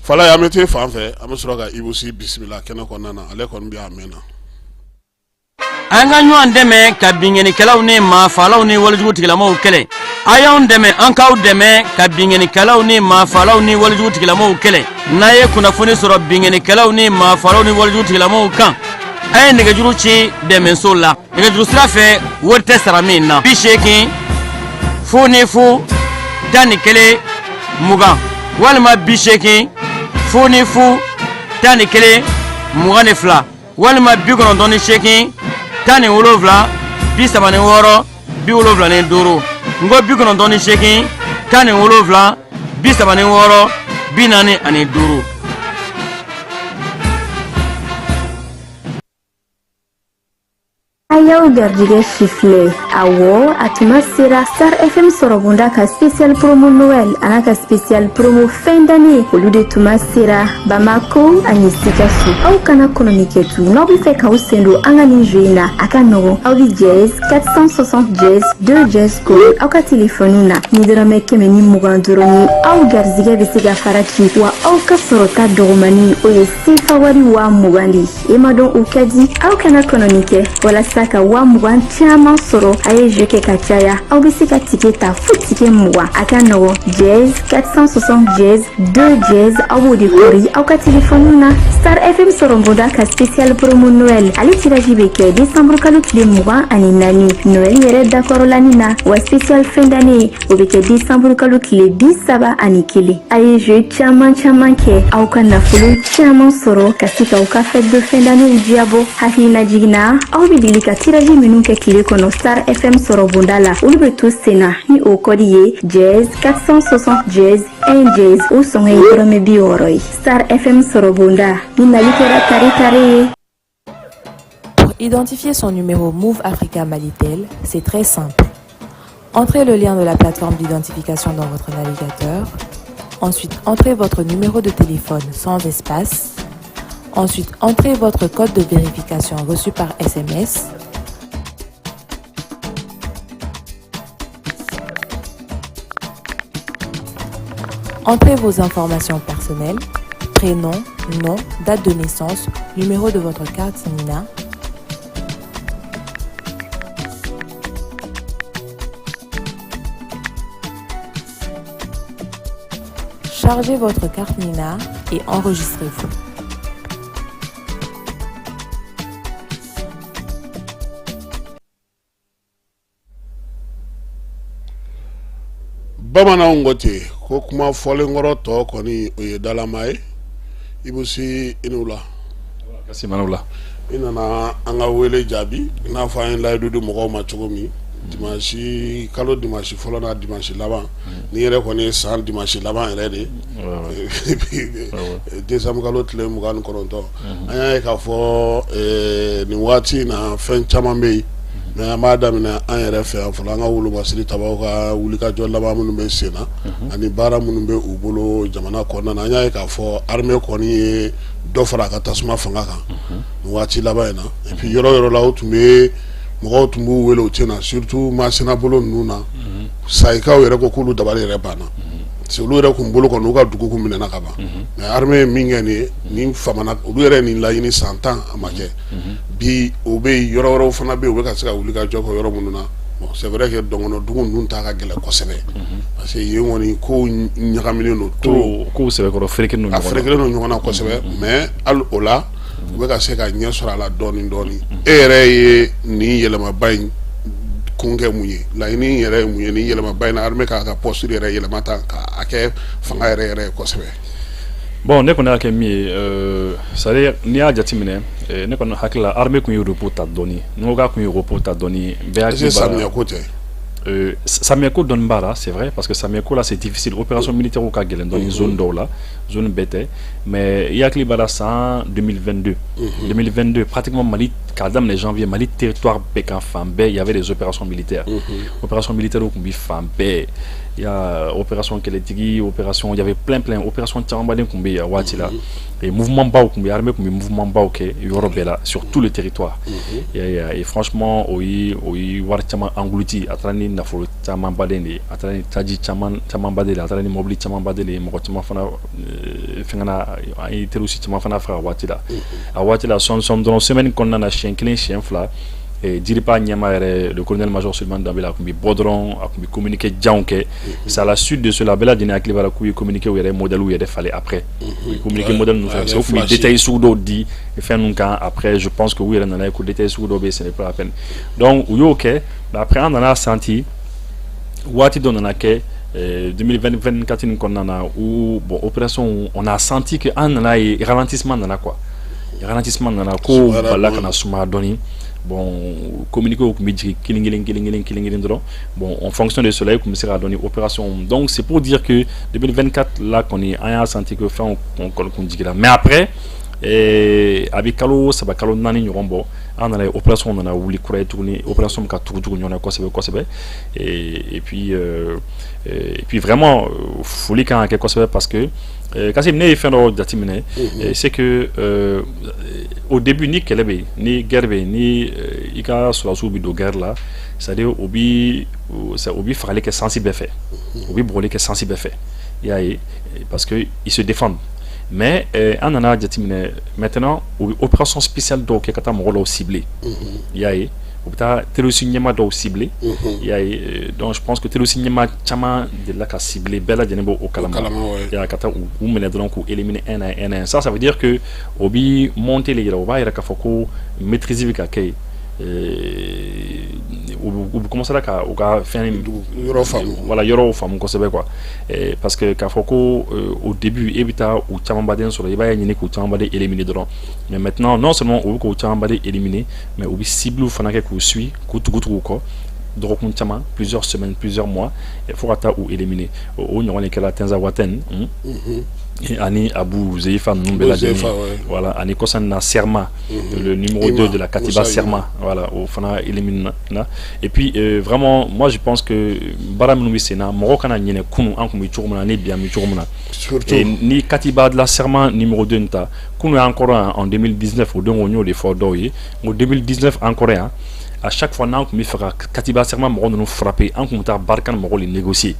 Falaye, an bɛ t'e fan fɛ, an bɛ sɔrɔ ka Ibou Sy bisimila kɛnɛ kɔnɔna na, ale kɔni bɛ a mɛnna. An ka ɲɔgɔn dɛmɛ ka binkannikɛlaw ni maafaalaw ni walejugu tigilamaw kɛlɛ. A y'anw dɛmɛ, an k'aw dɛmɛ ka binkannikɛlaw ni maafaalaw ni walejugu tigilamaw kɛlɛ. N'a ye kunnafoni sɔrɔ binkannikɛlaw ni maafaalaw ni walejugu tigilamaw kan, a ye nɛgɛjuru ci dɛmɛso la nɛgɛjuru sira fɛ, wari tɛ sara min na: 80 00 11 20 walima 80 00 11 22 walima 98 17 36 75. N ko 98 17 36 45. A y'aw garijɛgɛ sifilɛ. Awɔ, a tuma sera. Star FM sɔrɔbonda ka spécial promo Noël an'a ka spécial promo fin d'année, olu de tuma sera Bamako ani Sikaso. Aw kana kɔnɔni kɛ tu. N'aw bɛ fɛ k'aw sen don an ka nin jeu in na, a ka nɔgɔn. Aw bɛ dièse 460 dièse 2 dièse kori aw ka telefɔniw na ni dɔrɔmɛ 120 dɔrɔn ye. Aw garijɛgɛ bɛ se ka fara ci wa aw ka sɔrɔta dɔgɔmani, o ye sefa wari 20,000 de ye. E ma dɔn o ka di. Aw kana kɔnɔni kɛ. Walasa ka 20,000 caman sɔrɔ, a ye jeu kɛ ka caya. Aw bɛ se ka ticket ta fo ticket 20. A ka nɔgɔn, dièse 460 dièse 2 dièse, aw b'o de kori aw ka telefɔniw na. Star FM sɔrɔbonda ka spécial promo Noël, ale tirage bɛ kɛ décembre kalo tile 24 Noël yɛrɛ dakɔrɔlani na, wa spécial fin d'année, o bɛ kɛ décembre kalo tile 31. A ye jeu caman caman kɛ, aw ka nafolo caman sɔrɔ ka se k'aw ka fête de fin d'année diyabɔ. Hakilina jiginna, aw bɛ deli ka tirage minnu kɛ tile kɔnɔ Star FM sɔrɔbonda la, olu bɛ to sen na ni o code ye dièse 460 dièse 1 dièse. O sɔngɔ ye dɔrɔmɛ 60 ye. Star FM sɔrɔbonda ni nali kɛra tare tare ye. Pour identifier son numéro Moov Africa Malitel, c'est très simple. Entrez le lien de la plateforme d'identification dans votre navigateur. Ensuite, entrez votre numéro de téléphone sans espace. Ensuite, entrez votre code de vérification reçu par SMS. Entrez vos informations personnelles, prénom, nom, date de naissance, numéro de votre carte NINA. Chargez votre carte NINA et enregistrez-vous. Bamananw ko ten ko kuma fɔlenkɔrɔ tɔ kɔni o ye dalama ye. Ibou Sy, i ni wula. Kassim, i ni wula. I nana an ka wele jaabi i n'a fɔ an ye layidu di mɔgɔw ma cogo min dimanche, kalo dimanche fɔlɔ n'a dimanche laban. Nin yɛrɛ kɔni ye san dimanche laban yɛrɛ de ye, décembre kalo tile 29. An y'a ye k'a fɔ nin waati in na fɛn caman bɛ yen, mais an b'a daminɛ an yɛrɛ fɛ yan fɔlɔ, an ka wolomasiri tabaw ka wulikajɔ laban minnu bɛ sen na ani baara minnu bɛ u bolo jamana kɔnɔna na. An y'a ye k'a fɔ armée kɔni ye dɔ fara a ka tasuma fanga kan nin waati laban in na. Et puis yɔrɔ yɔrɔ la, o tun bɛ mɔgɔw tun b'u wele, u tɛ na, surtout Masina bolo ninnu na. Sayikaw yɛrɛ ko k'olu dabali yɛrɛ banna, parce que olu yɛrɛ kun bolo kɔni, u ka dugu kun minɛna ka ban. Mais armée ye min kɛ nin ye, nin famana olu yɛrɛ nin laɲini san 10, a ma kɛ. Bi o bɛ yen, yɔrɔ wɛrɛw fana bɛ yen, u bɛ ka se ka wuli ka jɔ kɛ yɔrɔ minnu na. Bon, c'est vrai que dɔngɔnɔ dugu ninnu ta ka gɛlɛn kosɛbɛ, parce que yen kɔni kow ɲagaminen don trop. Kow sɛbɛkɔrɔ ferekelen don ɲɔgɔn na, a ferekelen don ɲɔgɔn na kosɛbɛ. Mais hali o la, u bɛ ka se ka ɲɛ sɔrɔ a la dɔɔnin dɔɔnin. E yɛrɛ ye nin yɛlɛmaba in kun kɛ mun ye? Laɲini yɛrɛ ye mun ye nin yɛlɛmaba in na, armée k'a ka posture yɛrɛ yɛlɛma ta k'a kɛ fanga yɛrɛ yɛrɛ ye kosɛbɛ? Bon, ne kɔni y'a kɛ min ye, c'est à dire n'i y'a jateminɛ, ne kɔni hakili la, armée kun ye repos ta dɔɔni. N ko k'a kun ye repos ta dɔɔni, bɛɛ hakili b'a la. Samiyɛ ko tɛ? Samiyɛ ko dɔɔni b'a la, c'est vrai, parce que samiyɛ ko la, c'est difficile, opération militaire ka gɛlɛn dɔɔni zone dɔw la, zone bɛɛ tɛ. Mais i hakili b'a la, san 2022, 2022, pratiquement Mali, k'a daminɛ janvier, Mali territoire bɛɛ kan, fan bɛɛ, il y avait des opérations militaires. Opération militaire kun bi fan bɛɛ. Il y a opération Kɛlɛtigi, opération, il y avait plein plein opération camanbaden kun bɛ yen a waati la. Et mouvement baw kun bɛ, armée kun bɛ mouvement baw kɛ yɔrɔ bɛɛ la, sur tout le territoire. Et franchement, o ye wari caman englouti, a taara ni nafolo camanbaden de ye, a taara ni taji caman camanbaden de ye, a taara ni mobili camanbaden de ye, mɔgɔ caman fana fɛngɛna, an ye terroriste caman fana faga a waati la. A waati la, sɔn sɔn dɔrɔn, semaine kɔnɔna na, siɲɛ kelen, siɲɛ fila, DIRPA ɲɛmaa yɛrɛ, le colonel major Souleymane Dembélé, a tun bɛ bɔ dɔrɔn, a tun bɛ communiqué janw kɛ. C'est à la suite de cela, bɛɛ lajɛlen hakili b'a la k'u ye communiqué yɛrɛ modèle yɛrɛ falen après. U ye communiqué modèle ninnu falen, parce que u tun bɛ détail sugu dɔw di fɛn ninnu kan. Après, je pense que u yɛrɛ nana ye ko détail sugu dɔw bɛ yen, ce n'est pas la peine. Donc u y'o kɛ, mais après an nana senti waati dɔ nana kɛ 2024 nin kɔnɔna na où, bon, opération, on a senti que an nana ye ralentissement nana quoi, ralentissement nana, ko balila ka na sumaya dɔɔni. Bon, communiqué tun bɛ jigin kelen kelen kelen kelen kelen kelen dɔrɔn. Bon, en fonction de cela, i tun bɛ se k'a dɔn ni opération. Donc c'est pour dire que 2024 la kɔni, an y'a senti que fɛnw kɔni kun jiginna. Mais après, a bɛ kalo 3, kalo 4 ɲɔgɔn bɔ, an nana ye opération nana wuli kura ye tuguni, opération bɛ ka tugu tugu ɲɔgɔn na kosɛbɛ kosɛbɛ. Et puis vraiment, foli kan ka kɛ kosɛbɛ, parce que Kassim, ne ye fɛn dɔ jateminɛ, c'est que au début, ni kɛlɛ bɛ yen, ni guerre bɛ yen, ni i ka sɔrɔdasiw bɛ don guerre la, c'est à dire u bi fagali kɛ sens bɛɛ fɛ, u bi bugɔli kɛ sens bɛɛ fɛ, i y'a ye, parce que ils se défendent. Mais an nana jateminɛ maintenant, u bɛ opération spéciale dɔw kɛ ka taa mɔgɔ dɔw cibler, i y'a ye, u bɛ taa terroriste ɲɛmaa dɔw cibler, i y'a ye. Donc je pense que terroriste ɲɛmaa caman delila ka cibler, bɛɛ lajɛlen b'o kalama, ka taa u minɛ dɔrɔn k'u éliminer un à un un. Ça veut dire que o bi monter le yira, o b'a yira k'a fɔ ko maîtrise bɛ ka kɛ yen, u bɛ commencer ka u ka fɛn yɔrɔ faamu. Voilà, yɔrɔw faamu kosɛbɛ quoi, parce que k'a fɔ ko au début e bɛ taa u camanbaden sɔrɔ, i b'a ɲini k'u camanbaden éliminer dɔrɔn. Mais maintenant, non seulement u bɛ k'u camanbaden éliminer, mais u bɛ cible fana kɛ k'u suit, k'u tugu tugu u kɔ dɔgɔkun caman, plusieurs semaines, plusieurs mois, fo ka taa u éliminer. O ɲɔgɔn de kɛra Tinzawaten ani Abu Zeifa ninnu bɛɛ lajɛlen, voilà, ani kɔsa na Serma, le numéro 2 de la Katiba Serma, voilà, o fana élimine na. Et puis vraiment, moi je pense que baara minnu bɛ sen na, mɔgɔ kana ɲinɛ kunun an tun bɛ cogo min na ni bi an bɛ cogo min na. Ni Katiba de la Serma numéro 2 nin ta, kunun y'an kɔrɔ yan en 2019, o don n y'o de fɔ dɔw ye, n ko 2019 an kɔrɔ yan, à chaque fois n'an tun bɛ fɛ ka Katiba Serma mɔgɔ ninnu frapper, an tun bɛ taa Barkhane mɔgɔw de négocier,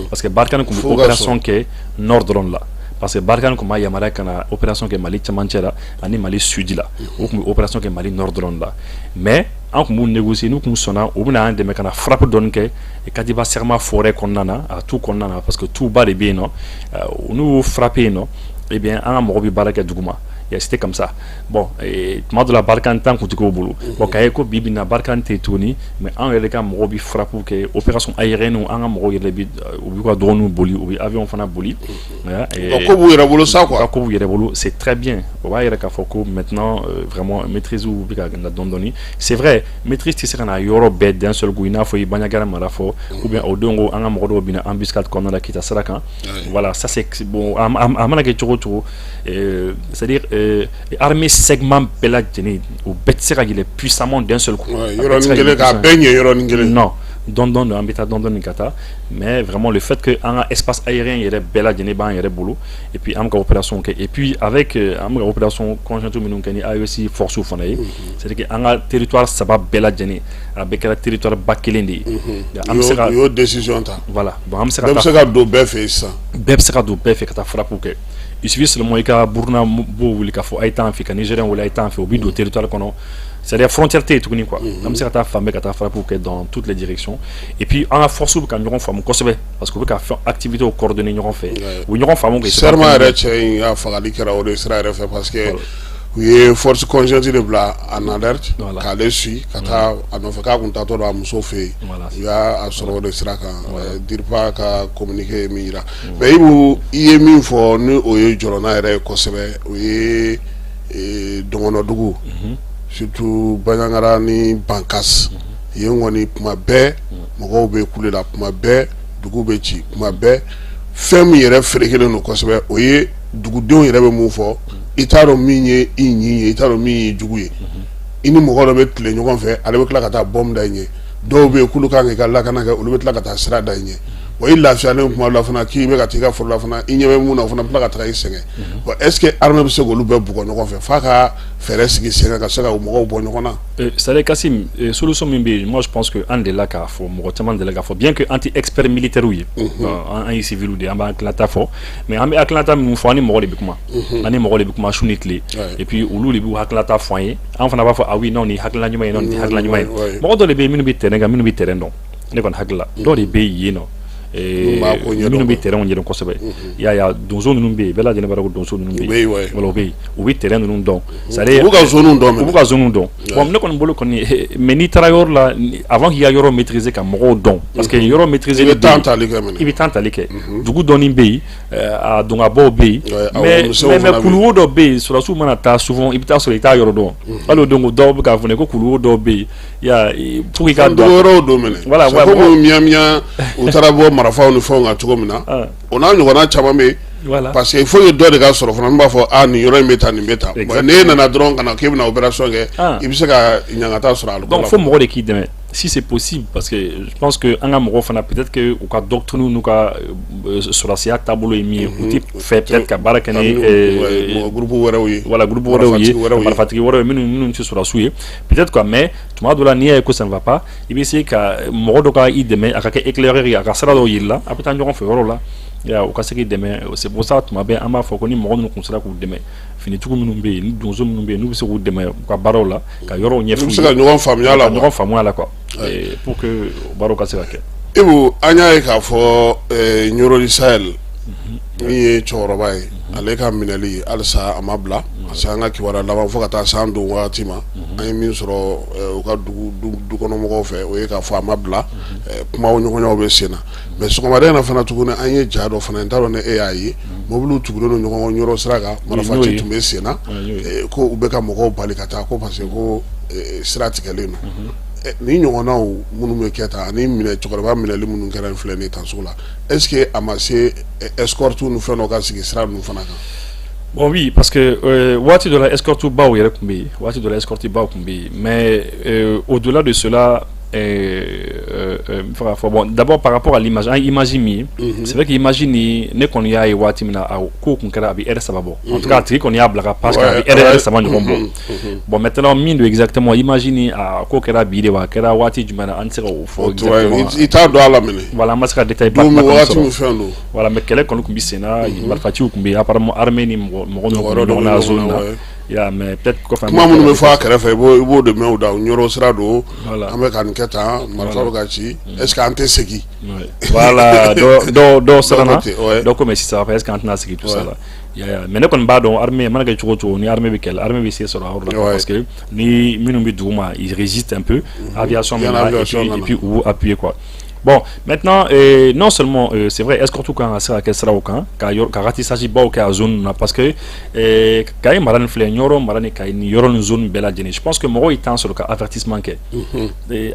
parce que Barkhane tun bɛ opération kɛ nord dɔrɔn la, parce que Barkhane tun b'a yamaruya ka na opération kɛ Mali cɛmancɛ la ani Mali sud la, o tun bɛ opération kɛ Mali nord dɔrɔn la. Mais An tun b'u négocier, n'u tun sɔnna, u bɛna an dɛmɛ ka na frappe dɔɔni kɛ Katiba Serma forêt kɔnɔna na, a tu kɔnɔna na, parce que tuba de bɛ yen nɔ. N'u y'u frapper yen nɔ, eh bien, an ka mɔgɔw bɛ baara kɛ duguma. C'était comme ça. Bon, tuma dɔ la, Barkhane tan tun tɛ k'o bolo. Bon, k'a ye ko bi bi in na, Barkhane tɛ yen tuguni, mais anw yɛrɛ ka mɔgɔw bɛ frappe kɛ, opération aérienne. An ka mɔgɔw yɛrɛ bɛ, u b'u ka drones boli, u bɛ avion fana boli. Ko b'u yɛrɛ bolo sa quoi. Ko b'u yɛrɛ bolo, c'est très bien. O b'a yɛrɛ k'a fɔ ko maintenant, vraiment, maîtrise bɛ ka na dɔɔni dɔɔni. C'est vrai, maîtrise tɛ se ka na yɔrɔ bɛɛ d'un seul coup, i n'a fɔ i Bandiagara mara fɔ, ou bien o don ko an ka mɔgɔ dɔw binna embuscade kɔnɔna la Kita sira kan. Voilà, ça c'est bon. A mana kɛ cogo o cogo, c'est-à-dire armée segment bɛɛ lajɛlen, o bɛɛ tɛ se ka yɛlɛ puissamment d'un seul coup. Yɔrɔnin kelen k'a bɛɛ ɲɛ yɔrɔnin kelen. Non, dɔɔni dɔɔni, an bɛ taa dɔɔni dɔɔni ka taa. Mais vraiment, le fait que an ka espace aérien yɛrɛ bɛɛ lajɛlen b'an yɛrɛ bolo, et puis an bɛ ka opération kɛ, et puis avec an bɛ ka opération conjointe minnu kɛ ni AES force fana ye, c'est à dire que an ka territoire saba bɛɛ lajɛlen, a bɛɛ kɛra territoire ba kelen de ye. An bɛ se ka, u y'o décision ta. Voilà, bon, an bɛ se ka bɛɛ bɛ se ka don bɛɛ fɛ yen sisan. Bɛɛ bɛ se ka don bɛɛ fɛ ka taa frappe kɛ. Il suffit seulement i ka Burkina b'o wuli k'a fɔ a ye taa an fɛ, ka Nigérien wele a ye taa an fɛ, u bɛ don territoire kɔnɔ. C'est-à-dire frontière tɛ yen tuguni quoi. An bɛ se ka taa fan bɛɛ ka taa frappe kɛ dans toutes les directions. Et puis an ka force bɛ ka ɲɔgɔn faamu kosɛbɛ, parce que u bɛ ka fɛn activités coordonner ɲɔgɔn fɛ, u bɛ ɲɔgɔn faamu. Serma yɛrɛ cɛ in ka fagali kɛra o de sira yɛrɛ fɛ, parce que u ye force conjointe de bila en alerte k'ale suit ka taa a nɔfɛ, k'a kun taatɔ don a muso fɛ yen. U y'a sɔrɔ o de sira kan. DIRPA ka communiqué ye min yira. Mais Ibu, i ye min fɔ ni o ye jɔrɔna yɛrɛ ye kosɛbɛ, o ye dɔgɔnɔdugu, surtout Bandiagara ni Bankas yen kɔni, kuma bɛɛ mɔgɔw bɛ kule la, kuma bɛɛ dugu bɛ ci, kuma bɛɛ. Fɛn min yɛrɛ ferekelen don kosɛbɛ, o ye dugudenw yɛrɛ bɛ mun fɔ: i t'a dɔn min ye i ɲin ye, i t'a dɔn min y'i jugu ye. I ni mɔgɔ dɔ bɛ tile ɲɔgɔn fɛ, ale bɛ tila ka taa bɔmu da i ɲɛ. Dɔw bɛ yen k'olu kan k'i ka lakana kɛ, olu bɛ tila ka taa sira da i ɲɛ. Wa i lafiyalen kuma la fana, k'i bɛ ka t'i ka foro la fana, i ɲɛ bɛ mun na, o fana bɛ tila ka taga i sɛgɛn. Bon, est ce que armée bɛ se k'olu bɛɛ bugɔ ɲɔgɔn fɛ f'a ka fɛɛrɛ sigi sen kan ka se ka mɔgɔw bɔ ɲɔgɔn na? C'est à dire, Kassim, solution min bɛ yen, moi je pense que an delila k'a fɔ, mɔgɔ caman delila k'a fɔ, bien que an tɛ expert militaire ye, an ye civil de ye, an b'an hakilinata fɔ, mais an bɛ hakilinata min fɔ, an ni mɔgɔ de bɛ kuma, an ni mɔgɔ de bɛ kuma su ni tile, et puis olu de b'u hakilinata fɔ an ye. An fana b'a fɔ: ah oui, non, nin hakilina ɲuman ye, non, nin tɛ hakilina ɲuman ye. Mɔgɔ dɔ de bɛ yen minnu bɛ terrain kan, minnu bɛ terrain dɔn. Ne kɔni hakili la, dɔw de bɛ yen nɔ minnu bɛ terrain ɲɛdɔn kosɛbɛ. I y'a ye, donso ninnu bɛ yen, bɛɛ lajɛlen b'a dɔn ko donso ninnu bɛ yen. Voilà, u bɛ yen, u bɛ terrain ninnu dɔn. C'est à dire u b'u ka zone dɔn. U b'u ka zone dɔn. Bon, ne kɔni bolo kɔni, mais n'i taara yɔrɔ la, avant k'i ka yɔrɔ maîtriser, ka mɔgɔw dɔn, parce que yɔrɔ maîtriser, i bɛ temps tali kɛ minɛ. I bɛ temps tali kɛ. Dugu dɔɔni bɛ yen, a dongabɔw bɛ yen, mais kuluwo dɔ bɛ yen, sɔrɔdasiw mana taa souvent, i bɛ taa sɔrɔ i t'a yɔrɔ dɔn. Hali o don ko dɔw bɛ k'a fɔ ne ko kuluwo dɔw bɛ yen, ya fo k'i ka dɔn wɛrɛw don minɛ. Voilà. Komi miya u taara bɔ marifaw ni fɛnw kan cogo min na, o n'a ɲɔgɔnna caman bɛ yen, parce que il faut que dɔ de ka sɔrɔ fana min b'a fɔ: a nin yɔrɔ in bɛ tan, nin bɛ tan. N'e nana dɔrɔn ka na k'e bɛna opération kɛ, i bɛ se ka ɲangata sɔrɔ a la. Donc fo mɔgɔ de k'i dɛmɛ, si c'est possible, parce que je pense que an ka mɔgɔw fana, peut-être que u ka doctrine n'u ka sɔrɔdasiya taabolo ye min ye, u tɛ fɛ peut-être ka baara kɛ ni groupe wɛrɛw ye. Voilà, groupe wɛrɛw ye, marifatigi wɛrɛw ye, minnu tɛ sɔrɔdasiw ye peut-être quoi. Mais tuma dɔ la, n'i y'a ye ko ça ne va pas, i bɛ se ka mɔgɔ dɔ ka i dɛmɛ, a ka kɛ éclaireur ye, a ka sira dɔw yir'i la, a bɛ taa ɲɔgɔn fɛ yɔrɔ la ya, u ka se k'i dɛmɛ. C'est pour ça, tuma bɛɛ an b'a fɔ ko ni mɔgɔ minnu kun sera k'u dɛmɛ, finitigiw minnu bɛ yen, ni donso minnu bɛ yen, n'u bɛ se k'u dɛmɛ u ka baaraw la, ka yɔrɔw ɲɛf'u ye, u bɛ se ka ɲɔgɔn faamuya la. Ka ɲɔgɔn faamuya la quoi, pour que baaraw ka se ka kɛ. Ibu, an y'a ye k'a fɔ Ɲɔrɔ du Sahel min ye cɛkɔrɔba ye, ale ka minɛli halisa a ma bila, parce que an ka kibaruya laban fo ka taa san don wagati ma, an ye min sɔrɔ u ka dugu dukɔnɔmɔgɔw fɛ, o ye k'a fɔ a ma bila, kumaw ɲɔgɔnyaw bɛ sen na. Mais sɔgɔmada in na fana tuguni, an ye ja dɔ fana, n t'a dɔn ni e y'a ye, mobiliw tugulen don ɲɔgɔn kɔ Ɲɔrɔ sira kan, marifaci tun bɛ sen na, ko u bɛ ka mɔgɔw bali ka taa, ko parce que ko sira tigɛlen don. Ni ɲɔgɔnnaw minnu bɛ kɛ tan, ani minɛ cɛkɔrɔba minɛli minnu kɛra filɛ nin ye tan sugu la, est ce que a ma se escorte ni fɛn dɔ ka sigi sira ninnu fana kan? Bon, oui, parce que waati dɔ la, escorte baw yɛrɛ tun bɛ yen, waati dɔ la, escorte baw tun bɛ yen, mais au-delà de cela, fɔ, bon, d'abord par rapport à l'image, an ye image min ye, c'est vrai que image ni ne kɔni y'a ye waati min na, a ko kun kɛra, a bɛ heure 3 bɔ. En tout cas, a tigi kɔni y'a bila ka page kan, a bɛ heure 3 ɲɔgɔn bɔ. Bon, maintenant, min don exactement, image ni a ko kɛra bi de wa, a kɛra waati jumɛn na, an tɛ se k'o fɔ exactement. I t'a dɔn a la minɛ. Voilà, an ma se ka détail ba don waati min fɛn don. Voilà, mais kɛlɛ kɔni tun bɛ sen na, marifaciw tun bɛ yen, apparemment armée ni mɔgɔ ninnu tun bɛ ɲɔgɔn na zone na. Ya, mais peut-être kɔfɛ. Kuma minnu bɛ fɔ a kɛrɛfɛ, i b'o de mɛn u da. Ɲɔrɔ sira don, an bɛ ka nin kɛ tan, marifa bɛ ka ci, est ce que an tɛ segin? Voilà, dɔw siranna, dɔw ko mais sisan est ce que an tɛna segin, tout ça là. Mais ne kɔni b'a dɔn, armée mana kɛ cogo o cogo, ni armée bɛ kɛlɛ, armée bɛ se sɔrɔ a yɔrɔ la, parce que ni minnu bɛ dugu ma, ils résistent un peu, aviation bɛ na et puis u b'u appuyer quoi. Bon, maintenant, non seulement, c'est vrai, escorte kan ka se ka kɛ siraw kan, ka ratissage baw kɛ a zone na, parce que Kayi mara nin filɛ, Ɲɔrɔ mara ni Kayi ni yɔrɔ ni zone bɛɛ lajɛlen, je pense que mɔgɔw ye temps sɔrɔ ka avertissement kɛ,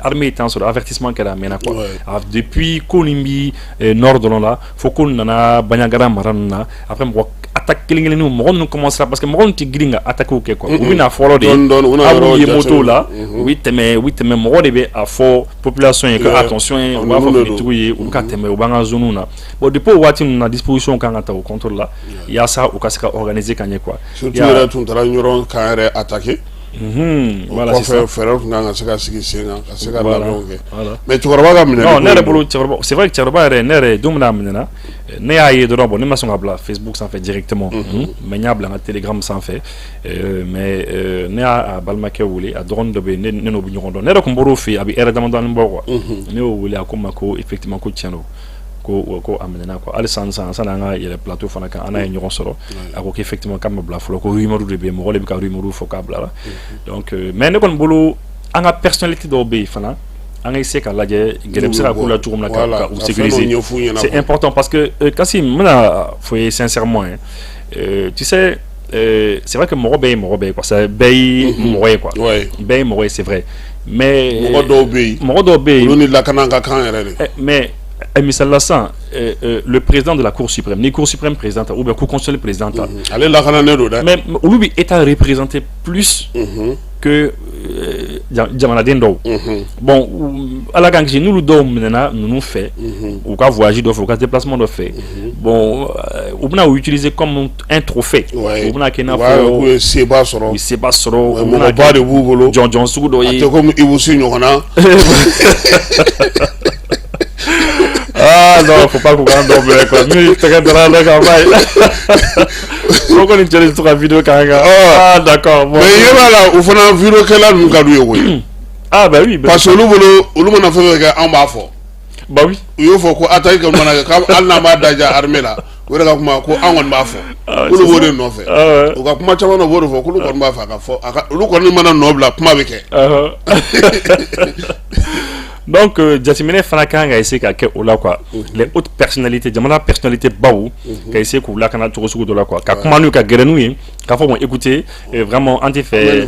armée ye temps sɔrɔ, avertissement kɛra a mɛnna quoi. Depuis ko nin bi nord dɔrɔn la, fo ko nana Bandiagara mara ninnu na, après mɔgɔ attaque kelen kelenninw, mɔgɔ ninnu commencera, parce que mɔgɔ ninnu tɛ girin ka attaque kɛ quoi. U bɛ na fɔlɔ de, aw ye moto la, u bɛ tɛmɛ, u bɛ tɛmɛ, mɔgɔ de bɛ a fɔ population ye que attention ye, u b'a fɔ finitigiw ye, u bɛ ka tɛmɛ, u b'an ka zone na. Bon, depuis o waati ninnu na, disposition kan ka ta o contre la, yaasa u ka se ka organiser ka ɲɛ quoi. Surtout yɛrɛ tun taara Ɲɔrɔ kan yɛrɛ attaquer. Voilà, c'est ça. Kɔfɛ fɛɛrɛw tun kan ka se ka sigi sen kan ka se ka labɛnw kɛ. Mais cɛkɔrɔba ka minɛ. Non, ne yɛrɛ bolo cɛkɔrɔba, c'est vrai que cɛkɔrɔba yɛrɛ, ne yɛrɛ don min na a minɛna, ne y'a ye dɔrɔn, bon, ne ma sɔn ka bila Facebook sanfɛ directement, mais n y'a bila n ka Telegram sanfɛ. Mais ne y'a balimakɛ wele, a dɔgɔnin dɔ bɛ yen, ne n'o bɛ ɲɔgɔn dɔn, ne yɛrɛ tun bɔr'o fɛ yen, a bɛ heure damadɔni bɔ quoi. Ne y'o wele, a ko n ma ko effectivement ko tiɲɛ don, ko a minɛna quoi. Hali sisan sanni an ka yɛlɛ plateau fana kan, an n'a ye ɲɔgɔn sɔrɔ, a ko qu'effectivement k'a ma bila fɔlɔ, ko rumeur de bɛ yen, mɔgɔ de bɛ ka rumeur fɔ k'a bilara. Donc mais ne kɔni bolo, an ka personnalité dɔw bɛ yen fana, an ka essayer ka lajɛ gɛrɛ bɛ se ka k'u la cogo min na ka u sécuriser. C'est important parce que Kassim, n bɛna fɔ ye sincèrement hein, tu sais, c'est vrai que mɔgɔ bɛɛ ye mɔgɔ bɛɛ ye quoi, bɛɛ ye mɔgɔ ye quoi, bɛɛ ye mɔgɔ ye, c'est vrai, mais mɔgɔ dɔw bɛ yen, mɔgɔ dɔw bɛ yen, olu ni lakana ka kan yɛrɛ de. Mais misali la sisan, le président de la Cour suprême, ni Cour suprême président ta ou bien Cour constitutionnelle président ta, ale lakananen don dɛ. Mais olu bɛ État représenter plus que jamanaden dɔw. Bon, Ala k'an kisi, n'olu dɔw minɛna ninnu fɛ, u ka voyage dɔ fɛ, u ka déplacement dɔ fɛ, bon, u bɛna u utiliser comme un trophée. U bɛna kɛ i n'a fɔ k'u ye seba sɔrɔ, u ye seba sɔrɔ, mɔgɔba de b'u bolo, jɔnjɔn sugu dɔ ye. A tɛ komi Ibou Sy ɲɔgɔn na. Ah non, faut pas qu'on dɔ bɛɛ quoi. Min tɛgɛ dara ne kan ba ye. Ko ko nin cɛ de to ka vidéo k'an kan. Ah d'accord. Bon. Mais i ɲɛ b'a la, u fana vidéo kɛla ninnu ka d'u ye koyi. Ah bah oui. Parce que olu bolo, olu mana fɛn fɛn kɛ, anw b'a fɔ. Bah oui. U y'o fɔ ko attaque kɔni mana kɛ, hali n'an b'a daja armée la, o yɛrɛ ka kuma ko an kɔni b'a fɔ. K'olu b'o de nɔfɛ. U ka kuma caman na, u b'o de fɔ k'olu kɔni b'a fɛ a ka fɔ, a ka olu kɔni mana nɔ bila, kuma bɛ kɛ. Donc jateminɛ fana kan ka essayer ka kɛ o la quoi. Les hautes personnalités, jamana personnalité baw, ka essayer k'u lakana cogo sugu dɔ la quoi, ka kuma n'u, ka gɛrɛ n'u ye, k'a fɔ bon, écoutez, vraiment an tɛ fɛ.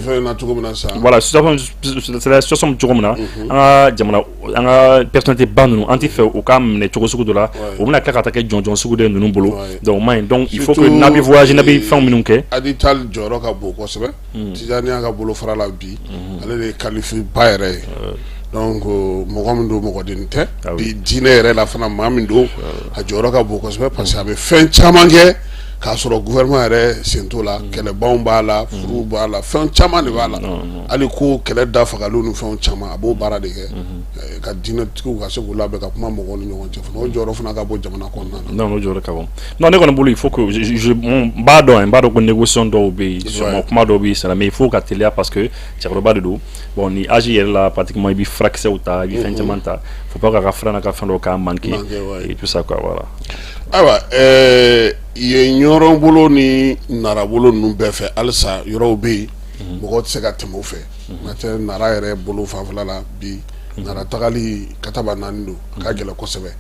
Voilà, situation, c'est la situation bɛ cogo min na, an ka jamana, an ka personnalité ba ninnu, an tɛ fɛ u ka minɛ cogo sugu dɔ la, u bɛna tila ka taa kɛ jɔnjɔn sugu dɔ ye ninnu bolo. Donc o man ɲi. Donc il faut que n'a bɛ voyager, n'a bɛ fɛn minnu kɛ. Hadi Tall jɔyɔrɔ ka bon kosɛbɛ. Tijaniya ka bolo fara la bi, ale de ye calife ba yɛrɛ ye. Donc mɔgɔ min don, mɔgɔden tɛ bi diinɛ yɛrɛ la fana, maa min don, a jɔyɔrɔ ka bon kosɛbɛ, parce que a bɛ fɛn caman kɛ k'a sɔrɔ gouvernement yɛrɛ sen t'o la. Kɛlɛbanw b'a la, furuw b'a la, fɛn caman de b'a la, hali ko kɛlɛ da fagaliw ni fɛnw caman, a b'o baara de kɛ ka diinɛtigiw ka se k'u labɛn ka kuma mɔgɔw ni ɲɔgɔn cɛ fana. O jɔyɔrɔ fana ka bon jamana kɔnɔna na. Non, o jɔyɔrɔ ka bon. Non, ne kɔni bolo, il faut que je n b'a dɔn, n b'a dɔn ko négociation dɔw bɛ yen, sûrement kuma dɔw bɛ yen sara, mais il faut ka teliya parce que cɛkɔrɔba de don. Bon, ni âge yɛrɛ la, pratiquement i bɛ furakisɛw ta, i bɛ fɛn caman ta, faut pas k'a ka fura n'a ka fɛn dɔw k'a manquer et tout ça quoi, voilà. Ayiwa, yen Ɲɔrɔ bolo ni Nara bolo ninnu bɛɛ fɛ, halisa yɔrɔw bɛ yen mɔgɔw tɛ se ka tɛmɛ o fɛ. N'o tɛ, Nara yɛrɛ bolo fanfɛla la bi, Nara tagali kataba naani don, a ka gɛlɛn kosɛbɛ.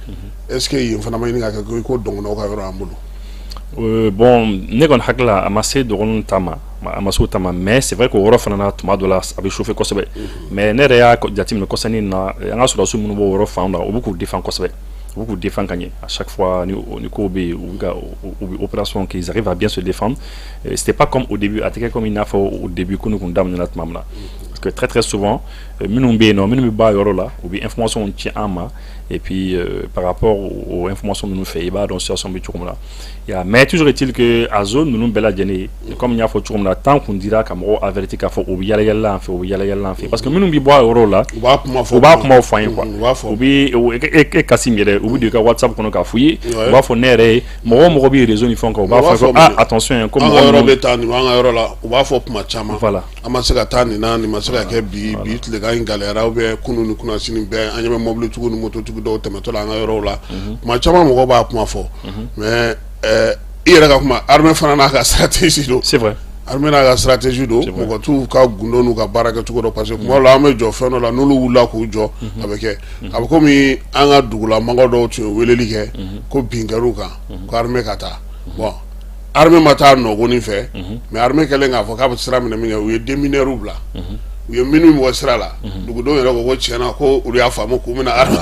Est ce que yen fana ma ɲini ka kɛ ko dɔgɔnɔw ka yɔrɔ an bolo? Bon, ne kɔni hakili la, a ma se dɔgɔninw ta ma, a ma se o ta ma, mais c'est vrai que o yɔrɔ fana na, tuma dɔ la a bɛ chauffer kosɛbɛ. Mais ne yɛrɛ y'a jateminɛ kɔsani na, an ka sɔrɔdasiw minnu b'o yɔrɔ fan na, u bɛ k'u défend kosɛbɛ, u bɛ k'u défend ka ɲɛ. À chaque fois ni kow bɛ yen, u bɛ ka u bɛ opération kɛ, ils arrivent à bien se défendre. C'était pas comme au début, a tɛ kɛ comme i n'a fɔ au début ko ne kun daminɛna tuma min na, parce que très très souvent, minnu bɛ yen nɔ, minnu bɛ bɔ a yɔrɔ la, u bɛ information ci an ma. Et puis par rapport aux informations minnu fɛ, i b'a dɔn situation bɛ cogo min na. Ya, mais toujours est-il que a zone ninnu bɛɛ lajɛlen, comme n y'a fɔ cogo min na, temps kun dira ka mɔgɔw avertir k'a fɔ u bɛ yala yala an fɛ, u bɛ yala yala an fɛ, parce que minnu bɛ bɔ a yɔrɔ la, u b'a kuma fɔ, u b'a kumaw fɔ an ye quoi. U b'a fɔ. U bɛ e Kassim yɛrɛ, u bɛ don i ka WhatsApp kɔnɔ k'a f'i ye, u b'a fɔ ne yɛrɛ ye, mɔgɔ o mɔgɔ bɛ réseau ni fɛnw kan, u b'a fɔ ko ah, attention, ko an mɔgɔ ka yɔrɔ ninnu bɛ taa nin, an ka yɔrɔ la, u b'a fɔ kuma caman. Voilà. An ma se ka taa nin na, nin ma se ka kɛ bi bi, tilegan in gɛlɛyara, ou bien kunun ni kunnasini bɛɛ, an ɲɛ bɛ mobilitigiw ni mototigi dɔw tɛmɛtɔ la an ka yɔrɔw la. Kuma caman mɔgɔw b'a kuma fɔ, mais i yɛrɛ ka kuma, armée fana n'a ka stratégie don. C'est vrai. Armée n'a ka stratégie don, mɔgɔ t'u ka gundo n'u ka baara kɛcogo dɔn, parce que kuma dɔw la, an bɛ jɔ fɛn dɔ la, n'olu wulila k'u jɔ, a bɛ kɛ, a bɛ komi an ka dugulamɔgɔ dɔw tun ye weleli kɛ ko bin kɛr'u kan, ko armée ka taa. Bon, armée ma taa nɔgɔnin fɛ, mais armée kɛlen k'a fɔ k'a bɛ sira minɛ min kɛ, u ye démineurs bila, u ye minnu bɔ sira la. Dugudenw yɛrɛ ko tiɲɛna ko olu y'a faamu k'u bɛna armée,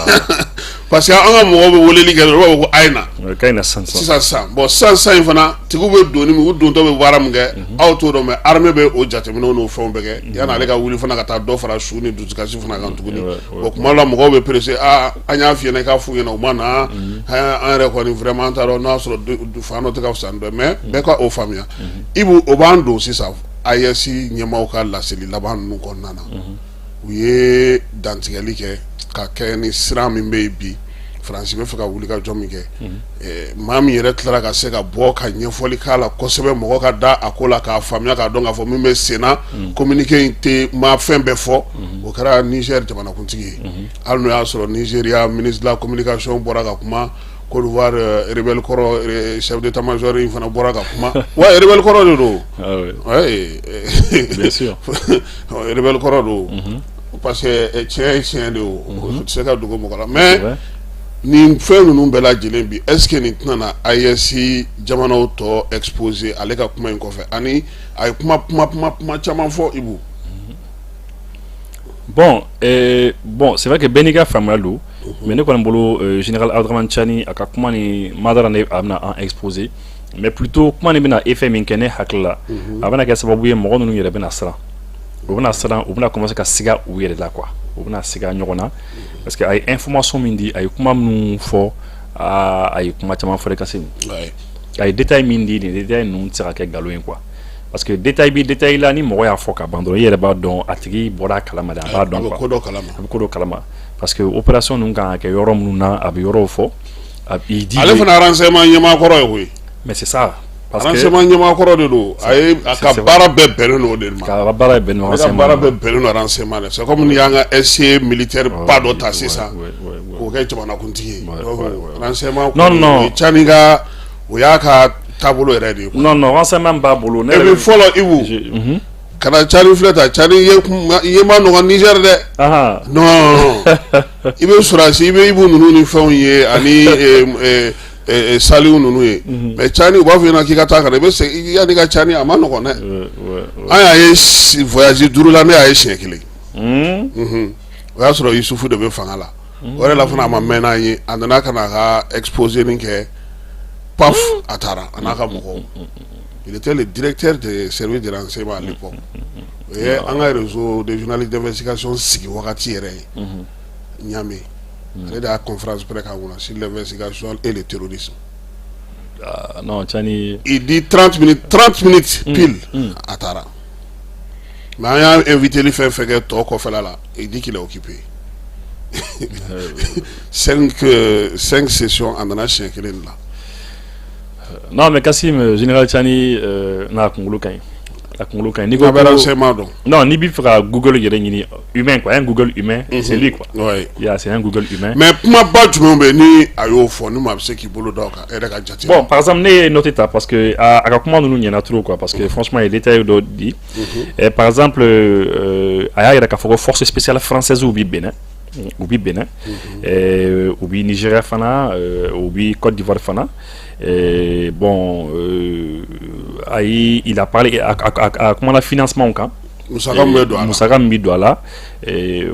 parce que an ka mɔgɔw bɛ weleli kɛ dɔrɔn, u b'a fɔ ko a ye na k'a ye na sisan. Sisan sisan. Bon, sisan sisan in fana, tigiw bɛ donni min, u dontɔ bɛ baara min kɛ, aw t'o dɔn, mais armée bɛ o jateminɛw n'o fɛnw bɛɛ kɛ yanni ale ka wuli fana ka taa dɔ fara su ni dusukasi fana kan tuguni. Bon, kuma dɔ la, mɔgɔw bɛ pressé, aa, an y'a f'i ɲɛna, i k'a f'u ɲɛna, u ma na. An yɛrɛ kɔni, vraiment, an t'a dɔn n'a sɔrɔ fan dɔ tɛ ka fisa ni dɔ ye, mais bɛɛ ka o faamuya. Ibu, o b'an don sisan AES ɲɛmaaw ka laseli laban ninnu kɔnɔna na. U ye dantigɛli kɛ ka kɛ ni sira min bɛ yen bi, Faransi bɛ fɛ ka wuli ka jɔ min kɛ, maa min yɛrɛ tilara ka se ka bɔ ka ɲɛfɔli k'a la kosɛbɛ, mɔgɔ ka da a ko la k'a faamuya, k'a dɔn k'a fɔ min bɛ sen na, communiqué in tɛ maa fɛn bɛɛ fɔ, o kɛra Niger jamanakuntigi ye. Hali n'o y'a sɔrɔ Nigéria ministre de la communication bɔra ka kuma, Côte d'Ivoire rebelle kɔrɔ, chef d'état-major in fana bɔra ka kuma. Wa rebelle kɔrɔ de don. Ah ouais. Ouais. Bien sûr. Rebelle kɔrɔ don, parce que tiɲɛ ye tiɲɛ de, o tɛ se ka dogo mɔgɔ la. Mais nin fɛn ninnu bɛɛ lajɛlen bi, est ce que nin tɛna na AES jamanaw tɔ exposer ale ka kuma in kɔfɛ? Ani a ye kuma kuma kuma kuma caman fɔ, Ibu. Bon, c'est vrai que bɛɛ n'i ka faamuya don, mais ne kɔni bolo, général Abdourahamane Tiani, a ka kuma ni madara ne, a bɛna an exposer, mais plutôt kuma nin bɛna effet min kɛ, ne hakili la, a bɛna kɛ sababu ye, mɔgɔ ninnu yɛrɛ bɛna siran, u bɛna siran, u bɛna commencer ka siga u yɛrɛ la quoi, u bɛna siga ɲɔgɔn na, parce que a ye information min di, a ye kuma minnu fɔ, a ye kuma caman fɔ de ka se a ye détail min di, nin détail ninnu tɛ se ka kɛ nkalon ye quoi, parce que détail bi détail la, ni mɔgɔ y'a fɔ ka ban dɔrɔn, i yɛrɛ b'a dɔn a tigi bɔra a kalama de, a b'a dɔn A bɛ quoi. Ko dɔ kalama. A bɛ ko dɔ kalama, parce que opération ninnu kan ka kɛ yɔrɔ minnu na, a bɛ yɔrɔw fɔ, a il dit Ale fana renseignement ɲɛmaa kɔrɔ ye koyi. Mais c'est ça, parce que renseignement ɲɛmaa kɔrɔ de don, a ye a ka baara bɛɛ bɛnnen don o de ma. Ka baara bɛnnen don Ale ka renseignement baara ma. Bɛɛ bɛnnen don renseignement de. C'est comme ni y'an ka SC militaire ba dɔ ta sisan k'o kɛ jamanakuntigi ye. Donc renseignement Non, non. o ye Tiani ka, o y'a ka taabolo yɛrɛ de ye quoi. Non, renseignement b'a bolo ne Et yɛrɛ puis fɔlɔ, Ibu, kana Tiani filɛ ta, Tiani ye kuma ye ma nɔgɔn Niger dɛ. Non, i bɛ sɔrɔsi, i bɛ Ibu ninnu ni fɛnw ye ani Saliw ninnu ye, mais Tiani, u b'a fɔ i ɲɛna k'i ka taa ka na, i bɛ segin yanni ka Tiani, a ma nɔgɔn dɛ. An y'a ye voyage 5 la, ne y'a ye siɲɛ kelen. O y'a sɔrɔ Yusufu de bɛ fanga la. O yɛrɛ la fana, a ma mɛn n'an ye, a nana ka na a ka exposé nin kɛ, paf, a taara a n'a ka mɔgɔw. Il était le directeur des services de renseignement à l'époque. O ye an ka réseau de journalistes d'investigation sigi wagati yɛrɛ ye Niamey. Ale de y'a conférence presse k'a kunna sur l'investigation et le terrorisme. Ah, non, Tiani. Il dit 30 minutes, 30 minutes pile, a taara. Mais an y'a invité li fɛn fɛn kɛ tɔ kɔfɛla la, il dit qu'il est occupé. Cinq sessions, a nana siɲɛ kelen de la. Non, mais Kassim, général Tiani, n'a kunkolo ka ɲi, a kunkolo ka ɲi. N'i ko A bɛ renseignement dɔn. Non, n'i b'i fɛ ka Google yɛrɛ ɲini humain quoi, un Google humain, c'est lui quoi. Yeah, c'est un Google humain. Mais kumaba jumɛn bɛ yen ni a y'o fɔ, ni maa bɛ se k'i bolo da o kan, e yɛrɛ ka jate la? Bon, par exemple, ne ye note ta parce que a ka kuma ninnu ɲɛna trop quoi, parce que franchement, il ye détail dɔ di. Et par exemple, a y'a yira k'a fɔ ko force spéciale française bɛ Benin, u bɛ Benin, u bɛ Nigeria fana, u bɛ Côte d'Ivoire fana. Et bon, ayi, il a parlé a kumana financement kan. Musaka min bɛ don a la. Musaka min bɛ don a la,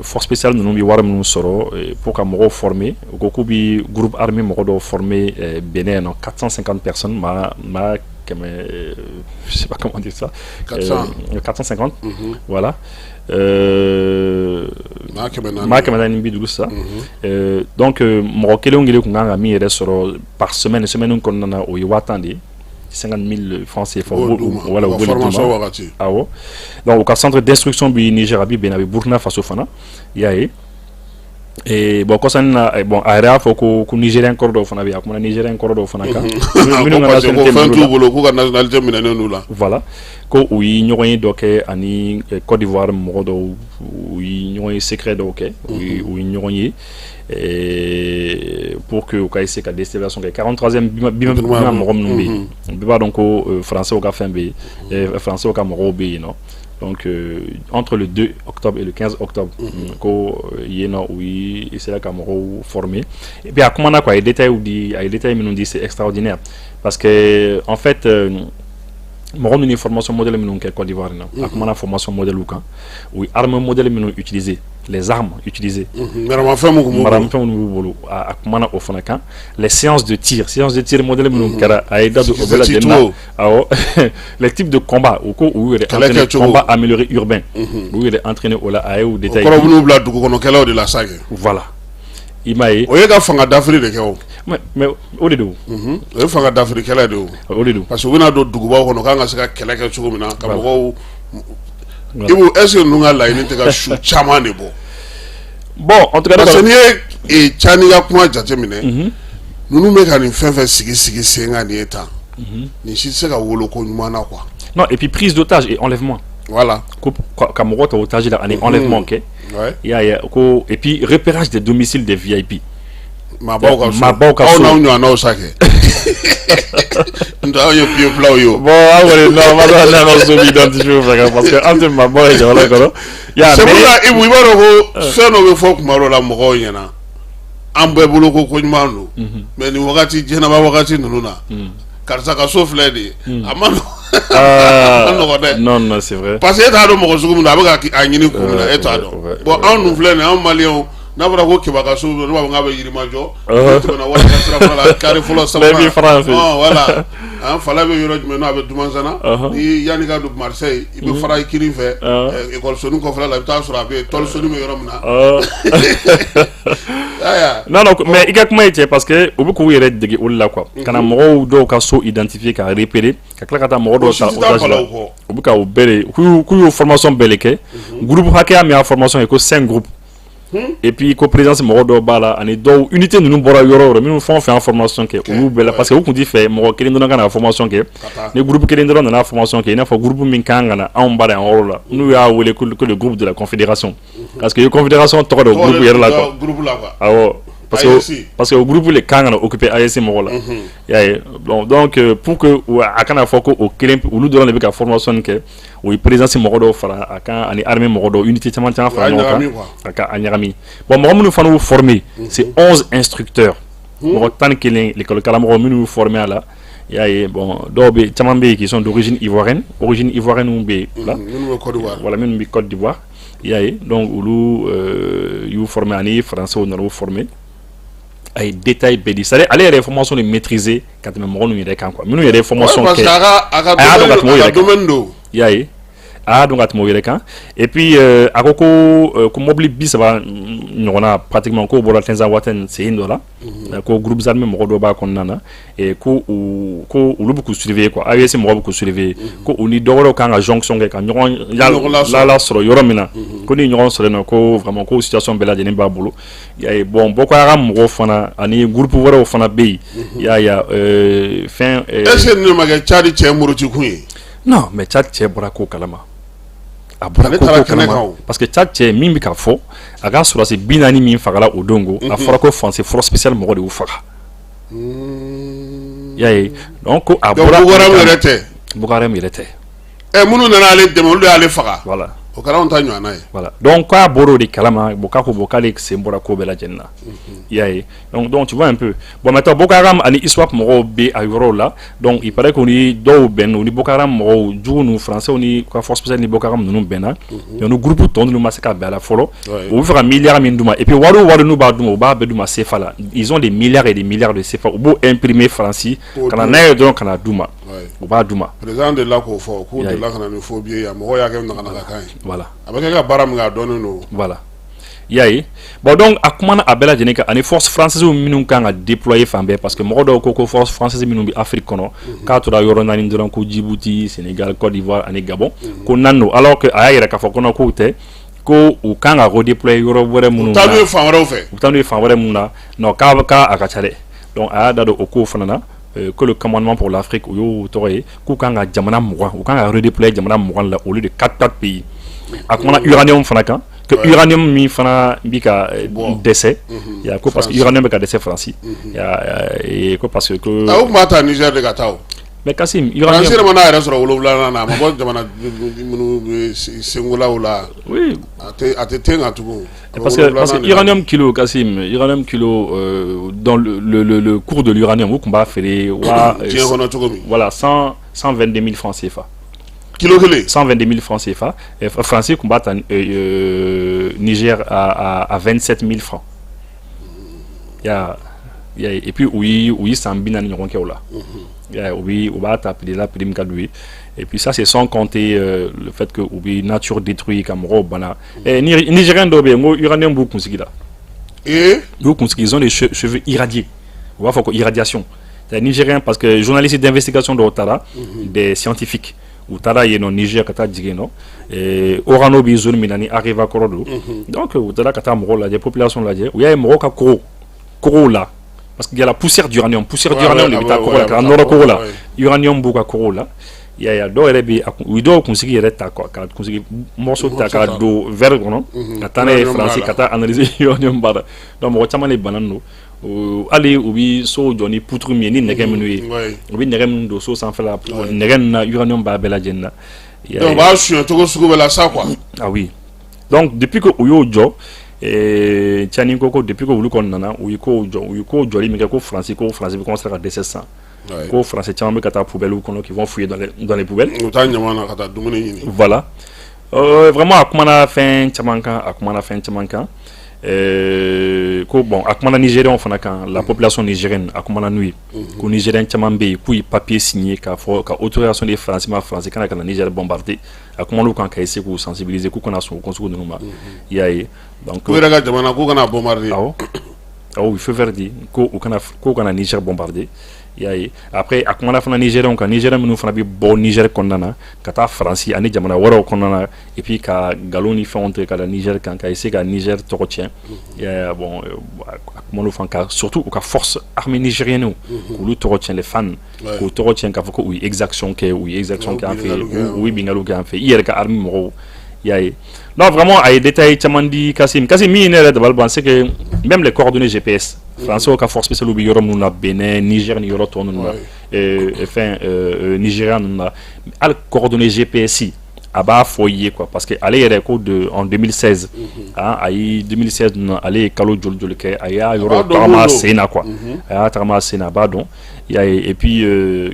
force spéciale ninnu bɛ wari minnu sɔrɔ pour ka mɔgɔw former, u ko k'u bɛ groupe armé mɔgɔ dɔw former Benin nɔ, 450 personnes, maa kɛmɛ, je sais pas comment dire ça, 400. 450, voilà, maa 400. Maa 450 sa. Donc mɔgɔ kelen o kelen kun kan ka min yɛrɛ sɔrɔ par semaine, semaine kɔnɔna na, o ye 10 000 de ye, 50 000 francs CFA. O b'o d'u ma. Voilà, u u ka b'o de d'u ma. Formation wagati. Awɔ, donc u ka centre d'instruction bi Niger, a bi Benin, a bi Burkina Faso fana, i y'a ye. Et bon, kɔsani na, bon, a yɛrɛ y'a fɔ ko Nigérien kɔrɔ dɔw fana bɛ yen, a kumana Nigérien kɔrɔ dɔw fana kan minnu ko ka parce que ko nationalité fɛn minnu t'u la. bolo, k'u ka nationalité minɛnen d'u la. Voilà, ko u ye ɲɔgɔn ye dɔ kɛ ani Côte d'Ivoire mɔgɔ dɔw, u ye ɲɔgɔn ye secret dɔw kɛ, u ye ɲɔgɔn ye pour que u ka essayer ka déstabilisation kɛ. 43e BIMA mɔgɔ minnu bɛ yen, bɛɛ b'a dɔn ko français ka fɛn bɛ yen, français ka mɔgɔw bɛ yen nɔ. Donc entre le 2 octobre et le 15 octobre, ko yen nɔ u ye sera ka mɔgɔw former. Et puis a kumana quoi, a ye détails di, a ye détails minnu di, c'est extraordinaire, parce que en fait mɔgɔ minnu ye formation modèle minnu kɛ Côte d'Ivoire na, a kumana formation modèle kan, u ye arme modèle minnu utiliser, les armes utilisées, maramafɛn mun kun b'u bolo. Maramafɛn minnu b'u bolo, a kumana o fana kan, les séances de tir, séances de tir modèle minnu kɛra, a ye da don o bɛɛ lajɛlen na. Awɔ, les types de combat, u ko u y'u yɛrɛ Kɛlɛ entraîner, kɛcogo. Combat amélioré urbain, u y'u yɛrɛ entraîner o la, a ye o O détail. kɔrɔ b'u bila dugu kɔnɔ kɛlɛw de la sa kɛ. Voilà, i m'a ye. O ye ka fanga dafiri de kɛ o. Mais o de don. O ye fanga dafiri kɛlɛ de o. O de don. Parce que u bɛna don dugubaw kɔnɔ k'an ka se ka kɛlɛ kɛ cogo min na ka mɔgɔw. Voilà. Ibu, est ce que ninnu ka laɲini tɛ ka su caman de bɔ? Bon, en tout cas, parce que n'i ye Tiani ka kuma jateminɛ, ninnu bɛ ka nin fɛn fɛn sigi sigi sen kan nin ye tan, nin si tɛ se ka wolo ko ɲuman na quoi. Non, et puis prise d'otage et enlèvement. Voilà. Ko ka mɔgɔ ta otage la ani enlèvement kɛ. I y'a ye ko, et puis repérage des domiciles des VIP. Maabaw ka so. Maabaw ka Aw so. n'aw ɲɔgɔnnaw sa kɛ, n tɛ anw ye pied filaw ye o. Bon, an kɔni, non, ma dɔn n'an ka so b'i identifier o fɛ, parce que an tɛ maabaw ye jamana kɔnɔ. Ya, C'est pour mais ça, Ibu, i b'a dɔn ko fɛn dɔ bɛ fɔ kuma dɔ la mɔgɔw ɲɛna, an bɛɛ bolo ko ko ɲuman don, mais nin wagati jɛnɛba wagati ninnu na, karisa ka so filɛ nin ye, a ma nɔgɔn, Ah, a ma nɔgɔn dɛ. Non, non, c'est vrai. Parce que e t'a dɔn mɔgɔ sugu min don, a bɛ ka a ɲini kun min na, e t'a dɔn. Bon, anw dun filɛ nin ye, anw maliyɛnw, n'a fɔra ko Keba ka so, ne b'a fɔ k'a bɛ Yirimajɔ, ne tɛmɛna wari ka sira fɔlɔ la, carré fɔlɔ, Bɛɛ b'i fara an fɛ yen. Ɔn, voilà, an fala bɛ yɔrɔ jumɛn, n'o a bɛ Dumansana, ni yanni ka don Marseille, i bɛ fara i kinin fɛ, école kɔfɛla la, i bɛ taa sɔrɔ a bɛ yen, tɔlisoni bɛ yɔrɔ min na. Aya. Non, non, mais i ka kuma ye tiɲɛ, parce que u bɛ k'u yɛrɛ dege olu la quoi. Ka na mɔgɔw dɔw ka so identifier, k'a repérer, ka tila ka taa mɔgɔ O dɔw si ta tɛ taa otage la. fala o kɔ. U bɛ ka o bɛɛ de k'u y'o formation bɛɛ de kɛ. Groupe hakɛya min y'a formation ye, ko cinq groupes. Et puis ko présidence mɔgɔ dɔw b'a la, ani dɔw unité ninnu bɔra yɔrɔ o yɔrɔ, minnu fɛn o fɛn y'a formation kɛ, olu bɛɛ la, parce que u tun ti fɛ mɔgɔ kelen dɔrɔn ka na formation kɛ. Taa. Ni groupe kelen dɔrɔn nana formation kɛ, i n'a fɔ groupe min kan ka na anw baara yan yɔrɔ la, n'u y'a wele ko le groupe de la confédération, parce que i ye confédération tɔgɔ da o groupe yɛrɛ la quoi. Groupe la quoi. Awɔ, parce que AES. Parce que o groupe le kan ka na occuper AES mɔgɔ la, i y'a ye. Bon, donc pour que a kana fɔ ko o kelen olu dɔrɔn de bɛ ka formation nin kɛ, o ye présidence mɔgɔ dɔw fara a kan ani armée mɔgɔ dɔw, unité caman caman fara U y'a ɲɔgɔn ɲagami kan quoi. a ka a ɲagami. Bon, mɔgɔ minnu fana y'u former, c'est 11 instructeurs, mɔgɔ 11 l'école karamɔgɔ minnu y'u former a la, i y'a ye. Bon, dɔw bɛ, caman bɛ yen qui sont d'origine ivoirienne, origine ivoirienne bɛ yen la. Minnu bɛ Côte d'Ivoire. Voilà, minnu bɛ Côte d'Ivoire, i y'a ye. Donc olu y'u former ani français nana u former. A ye détail bɛɛ di, c'est à dire ale yɛrɛ ye formation de maîtriser ka tɛmɛ mɔgɔ ninnu yɛrɛ kan quoi, minnu yɛrɛ ye formation Ouais, parce kɛ. que a ka A y'a dɔn ka tɛmɛ o domaine, a yɛrɛ ka kan. domaine don. I y'a ye, a y'a dɔn ka tɛmɛ o yɛrɛ kan. Et puis a ko ko mobili 30 ɲɔgɔnna pratiquement, k'o bɔra Tinzawaten sen dɔ la, ko groupes armés mɔgɔ dɔw b'a kɔnɔna na, et ko u ko olu bɛ k'u surveiller quoi, AES mɔgɔw bɛ k'u surveiller, ko u ni dɔ wɛrɛw kan ka jonction kɛ ka ɲɔgɔn Ɲɔgɔn lasɔrɔ. la sɔrɔ yɔrɔ min na, ko ni ɲɔgɔn sɔrɔ yen nɔ, ko vraiment ko situation bɛɛ lajɛlen b'a bolo, i y'a ye. Bon, Boko Haram mɔgɔw fana ani groupe wɛrɛw fana bɛ yen, i y'a ye, fɛn Est ce que ninnu ma kɛ Tchad cɛ muruti kun ye? Non, mais Tchad cɛ bɔra ko kalama, a bɔra Ale ko taara ko kɛnɛ kalama kan o. Parce que Tchad cɛ min bɛ ka fɔ, a ka sɔrɔdasi 40 min fagala o don, ko a fɔra ko France force spéciale mɔgɔ de y'u faga, i y'a ye. Donc ko a Donc bɔra Boko Haram yɛrɛ tɛ. Boko Haram yɛrɛ tɛ. Ɛ, minnu nana ale dɛmɛ, olu de y'ale faga. Voilà. O kɛra anw ta ɲɔgɔnna ye. Voilà, donc k'a bɔra o de kalama. Bon, k'a ko bon, k'ale sen bɔra ko bɛɛ lajɛlen na, i y'a ye. Donc tu vois un peu. Bon, maintenant Boko Haram ani ISWAP mɔgɔw bɛ a yɔrɔw la. Donc il paraît que ni dɔw bɛn, u ni Boko Haram mɔgɔw jugu ninnu, français ni ka force spéciale ni Boko Haram ninnu bɛnna, donc ni groupe tɔ ninnu ma se ka bɛn a la fɔlɔ. U bɛ fɛ ka milliard min d'u ma, et puis wari o wari n'u b'a d'u ma, u b'a bɛɛ d'u ma CFA la. Ils ont des milliards et des milliards de CFA, u b'o imprimer Faransi K'o ka na d'u n'a ye dɔrɔn ka na d'u ma. U b'a d'u ma. Président delila k'o fɔ k'u delila ka na ni faux billet ye, mɔgɔw y'a kɛ naganagakan ye. Voilà. A bɛ kɛ ka baara min kɛ, a dɔnnen don. Voilà, i y'a ye. Bon, donc a kumana a bɛɛ lajɛlen kan, ani force française minnu kan ka déployer fan bɛɛ, parce que mɔgɔ dɔw ko ko force française minnu bɛ Afrique kɔnɔ, k'a tora yɔrɔ naani dɔrɔn, ko Djibouti, Sénégal, Côte d'Ivoire ani Gabon, ko naani don, alors que a y'a yira k'a fɔ kɔnɔ k'o tɛ, ko u kan ka redéployer yɔrɔ wɛrɛ minnu na, u taa n'u ye fan wɛrɛw fɛ. U bɛ taa n'u ye fan wɛrɛ minnu na, non, k'a a ka ca dɛ. Donc a y'a da don o kow fana na, que le commandement pour l'Afrique, u y'o tɔgɔ ye, k'u kan ka jamana 20, u kan ka redéployer jamana 20 la au lieu de 4 4 pays. A kumana uranium fana kan, que uranium min fana bi ka dɛsɛ ya, ko parce que uranium bɛ ka dɛsɛ Faransi ya, ko parce que O tun b'a ta Niger de ka taa o. Mais Kassim, uranium, Faransi yɛrɛ mana a yɛrɛ sɔrɔ wolonwulanan na, a ma bɔ jamana minnu bɛ sengolaw la. Oui. A tɛ ten kan tugun. Parce que uranium kilo, Kassim, uranium kilo, dans le cours de l'uranium, u tun b'a feere wa diɲɛ kɔnɔ cogo min. Voilà, 100 122 000 francs CFA. Kilo kelen. 122 000 francs CFA. Français tun b'a ta Niger à 27 000 francs. Ya, et puis u ye san 40 ɲɔgɔn kɛ o la. Ya, u b'a ta prix la, prix min ka d'u ye. Et puis ça, c'est sans compter le fait que u bɛ nature détruire ka mɔgɔw bana. Nigériens dɔw bɛ yen, n ko uranium b'u kunsigi la. U kunsigi, ils ont des cheveux irradiés. U b'a fɔ ko irradiation. C'est Nigérien, parce que journaliste d'investigation dɔw taara, des scientifiques, u taara yen nɔ Niger, ka taa jigin nɔ Orano bɛ zone min na ni Areva kɔrɔ don. Donc u taara ka taa mɔgɔw lajɛ, population lajɛ, u y'a ye mɔgɔw ka kogo kogow la, parce qu'il y a la poussière d'uranium, poussière d'uranium de bɛ taa kogo la ka nɔrɔ kogo la, uranium b'u ka kogow la. I y'a ye, dɔw yɛrɛ bɛ u ye dɔw kunsigi yɛrɛ ta quoi, ka kunsigi morceau ta ka don verre kɔnɔ ka taa n'a ye Faransi ka taa analyser, uranium b'a la. Donc mɔgɔ caman de bananen don. Hali u bɛ so jɔ ni poutre min ye, ni nɛgɛ minnu ye, u bɛ nɛgɛ minnu don so sanfɛla, nɛgɛ ninnu na, uranium b'a bɛɛ lajɛlen na. Donc u b'a suɲɛ cogo sugu bɛɛ la sa quoi. Ah oui, donc depuis que u y'o jɔ, Tiani ko depuis que olu kɔni nana, u ye kow jɔ, u ye kow jɔli min kɛ, ko Faransi bɛ commencer ka dɛsɛ sisan, ko Faransi caman bɛ ka taa poubelle kɔnɔ, qui vont fouiller dans les poubelles. U taa ɲaman na ka taa dumuni ɲini. Voilà, vraiment a kumana fɛn caman kan, a kumana fɛn caman kan. Ko bon, a kumana Nigériens fana kan, la population nigérienne, a kumana n'u ye, ko Nigérien caman bɛ yen k'u ye papier signé k'a fɔ ka autorisation di Faransi ma, Faransi kana ka na Niger bombarder. A kumana u kan ka essayer k'u sensibiliser k'u kana sɔn o ko sugu ninnu ma, i y'a ye. Donc u yɛrɛ ka jamana k'u kana bombarder. Awɔ awɔ, il faut faire di ko u kana, k'u kana Niger bombarder, i y'a ye. Après a kumana fana Nigériens kan, Nigériens minnu fana bɛ bɔ Niger kɔnɔna na ka taa Faransi ani jamana wɛrɛw kɔnɔna na, et puis ka nkalon ni fɛnw tigɛ ka da Niger kan, ka essayer ka Niger tɔgɔ tiɲɛ, i y'a ye. Bon, a kuman'u fana kan, surtout u ka force armée nigérienne, k'olu tɔgɔ tiɲɛ, les FAN, k'u tɔgɔ tiɲɛ, k'a fɔ ko u ye exaction kɛ, u ye exaction kɛ an fɛ, u ye binkanniw kɛ an fɛ, i yɛrɛ ka armée mɔgɔw, i y'a ye. Non, vraiment a ye détail caman di, Kassim. Kassim, min ye ne yɛrɛ dabali ban, c'est que même les coordonnées GPS, Français ka force spéciale bɛ yɔrɔ minnu na, Benin, Niger ni yɔrɔ tɔ ninnu na, fɛn Nigéria ninnu na, hali coordonnées GPS a b'a fɔ i ye quoi, parce que ale yɛrɛ ko de en 2016, ah, a ye 2016 ninnu, ale ye kalo joli joli kɛ, a y'a yɔrɔ tagama sen na quoi, a y'a tagama sen na, a b'a dɔn, i y'a ye. Et puis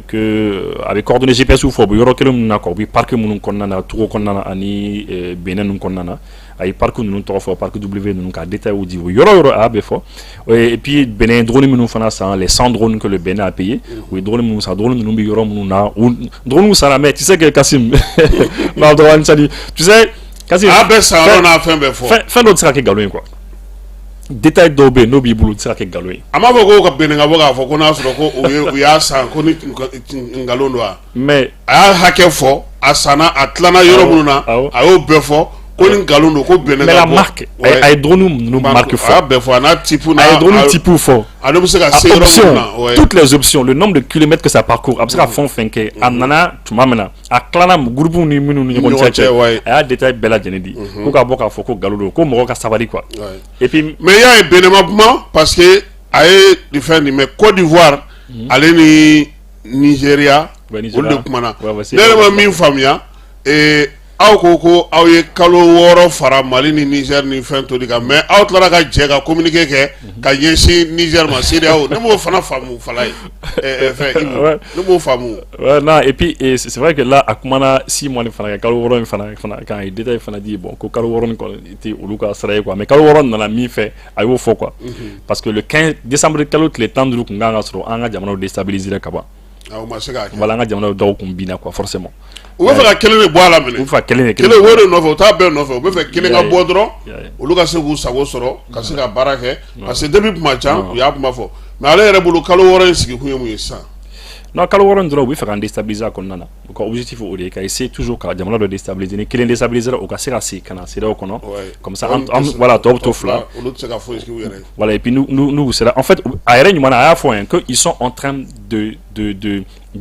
que a bɛ coordonnées GPS fɔ, u bɛ yɔrɔ kelen minnu na quoi, u bɛ parc minnu kɔnɔna na, Togo kɔnɔna na ani Benin ninnu kɔnɔna na, a ye parc ninnu tɔgɔ fɔ, parc W ninnu, k'a détail di, o yɔrɔ yɔrɔ a y'a bɛɛ fɔ. Et puis Benin drone minnu fana san, les 100 drones que le Benin a payé, u ye drone minnu san, drone ninnu bɛ yɔrɔ minnu na, u drone sanna. Mais tu sais que Kassim, non, Abdourahmane Sali, tu sais Kassim, a bɛɛ san yɔrɔ n'a fɛn bɛɛ fɔ. Fɛn dɔ tɛ se ka kɛ nkalon ye quoi, détail dɔw bɛ yen n'o b'i bolo, o tɛ se ka kɛ nkalon ye. A m'a fɔ ko ka Benin ka bɔ k'a fɔ ko n'a sɔrɔ ko u y'a san ko ni nkalon don wa? Mais a y'a hakɛ fɔ, a sanna, a tilana yɔrɔ minnu na, a y'o bɛɛ fɔ ko ni nkalon don, ko Benin Mais la marque, a ye drone ninnu marque fɔ. A y'a bɛɛ fɔ, a n'a type n'a A ye drone type fɔ. A n'o bɛ se ka se yɔrɔ minnu na. Toutes les options, le nombre de kilomètres que ça parcourt, a bɛ se ka fɛn o fɛn kɛ, a nana tuma min na, a tilana groupe ni minnu ni ɲɔgɔn cɛ, a y'a détail bɛɛ lajɛlen di, ko ka bɔ k'a fɔ ko nkalon don, ko mɔgɔw ka sabali quoi. Et puis mais i y'a ye, Benin ma kuma parce que a ye fɛn nin, mais Côte d'Ivoire ale ni Nigéria, olu de kumana. Ne yɛrɛ ma min faamuya, aw ko ko aw ye kalo 6 fara Mali ni Niger ni fɛn toli kan, mais aw tilara ka jɛ ka communiqué kɛ ka ɲɛsin Niger ma, CEDEAO. Ne m'o fana faamu, Falaye, fɛn Ibou, ne m'o faamu. Ouais, non, et puis et c'est vrai que là a kumana 6 mois nin fana kan, kalo 6 in fana kan, a ye détail fana di. Bon, ko kalo 6 nin kɔni tɛ olu ka sara ye quoi, mais kalo 6 nana min fɛ, a y'o fɔ quoi, parce que le 15 décembre, kalo tile 15 tun kan ka sɔrɔ an ka jamanaw déstabiliser ka ban. U ma se k'a kɛ. Voilà, an ka jamana dɔw kun binna quoi, forcément. U bɛ fɛ ka kelen de bɔ a la minɛ. U bɛ fɛ ka kelen de. Kelen o de nɔfɛ, u t'a bɛɛ nɔfɛ, u bɛ fɛ kelen ka bɔ dɔrɔn, olu ka se k'u sago sɔrɔ, ka se ka baara kɛ, parce que depuis kuma can u y'a kuma fɔ. Mais ale yɛrɛ bolo, kalo 6 in sigikun ye mun ye sisan? Non, kalo 6 in dɔrɔn, u bɛ fɛ k'an déstabiliser a kɔnɔna na. U ka objectif o de ye, ka essayer toujours ka jamana dɔ déstabiliser. Ni kelen déstabiliser, u ka se ka segin ka na CEDEAO kɔnɔ. Comme ça, an voilà, tɔw bɛ to fila. Olu tɛ se ka foyi k'u yɛrɛ ye. Voilà, et puis nous nous sera en fait, a yɛrɛ ɲuman na, a y'a fɔ hein, que ils sont en train de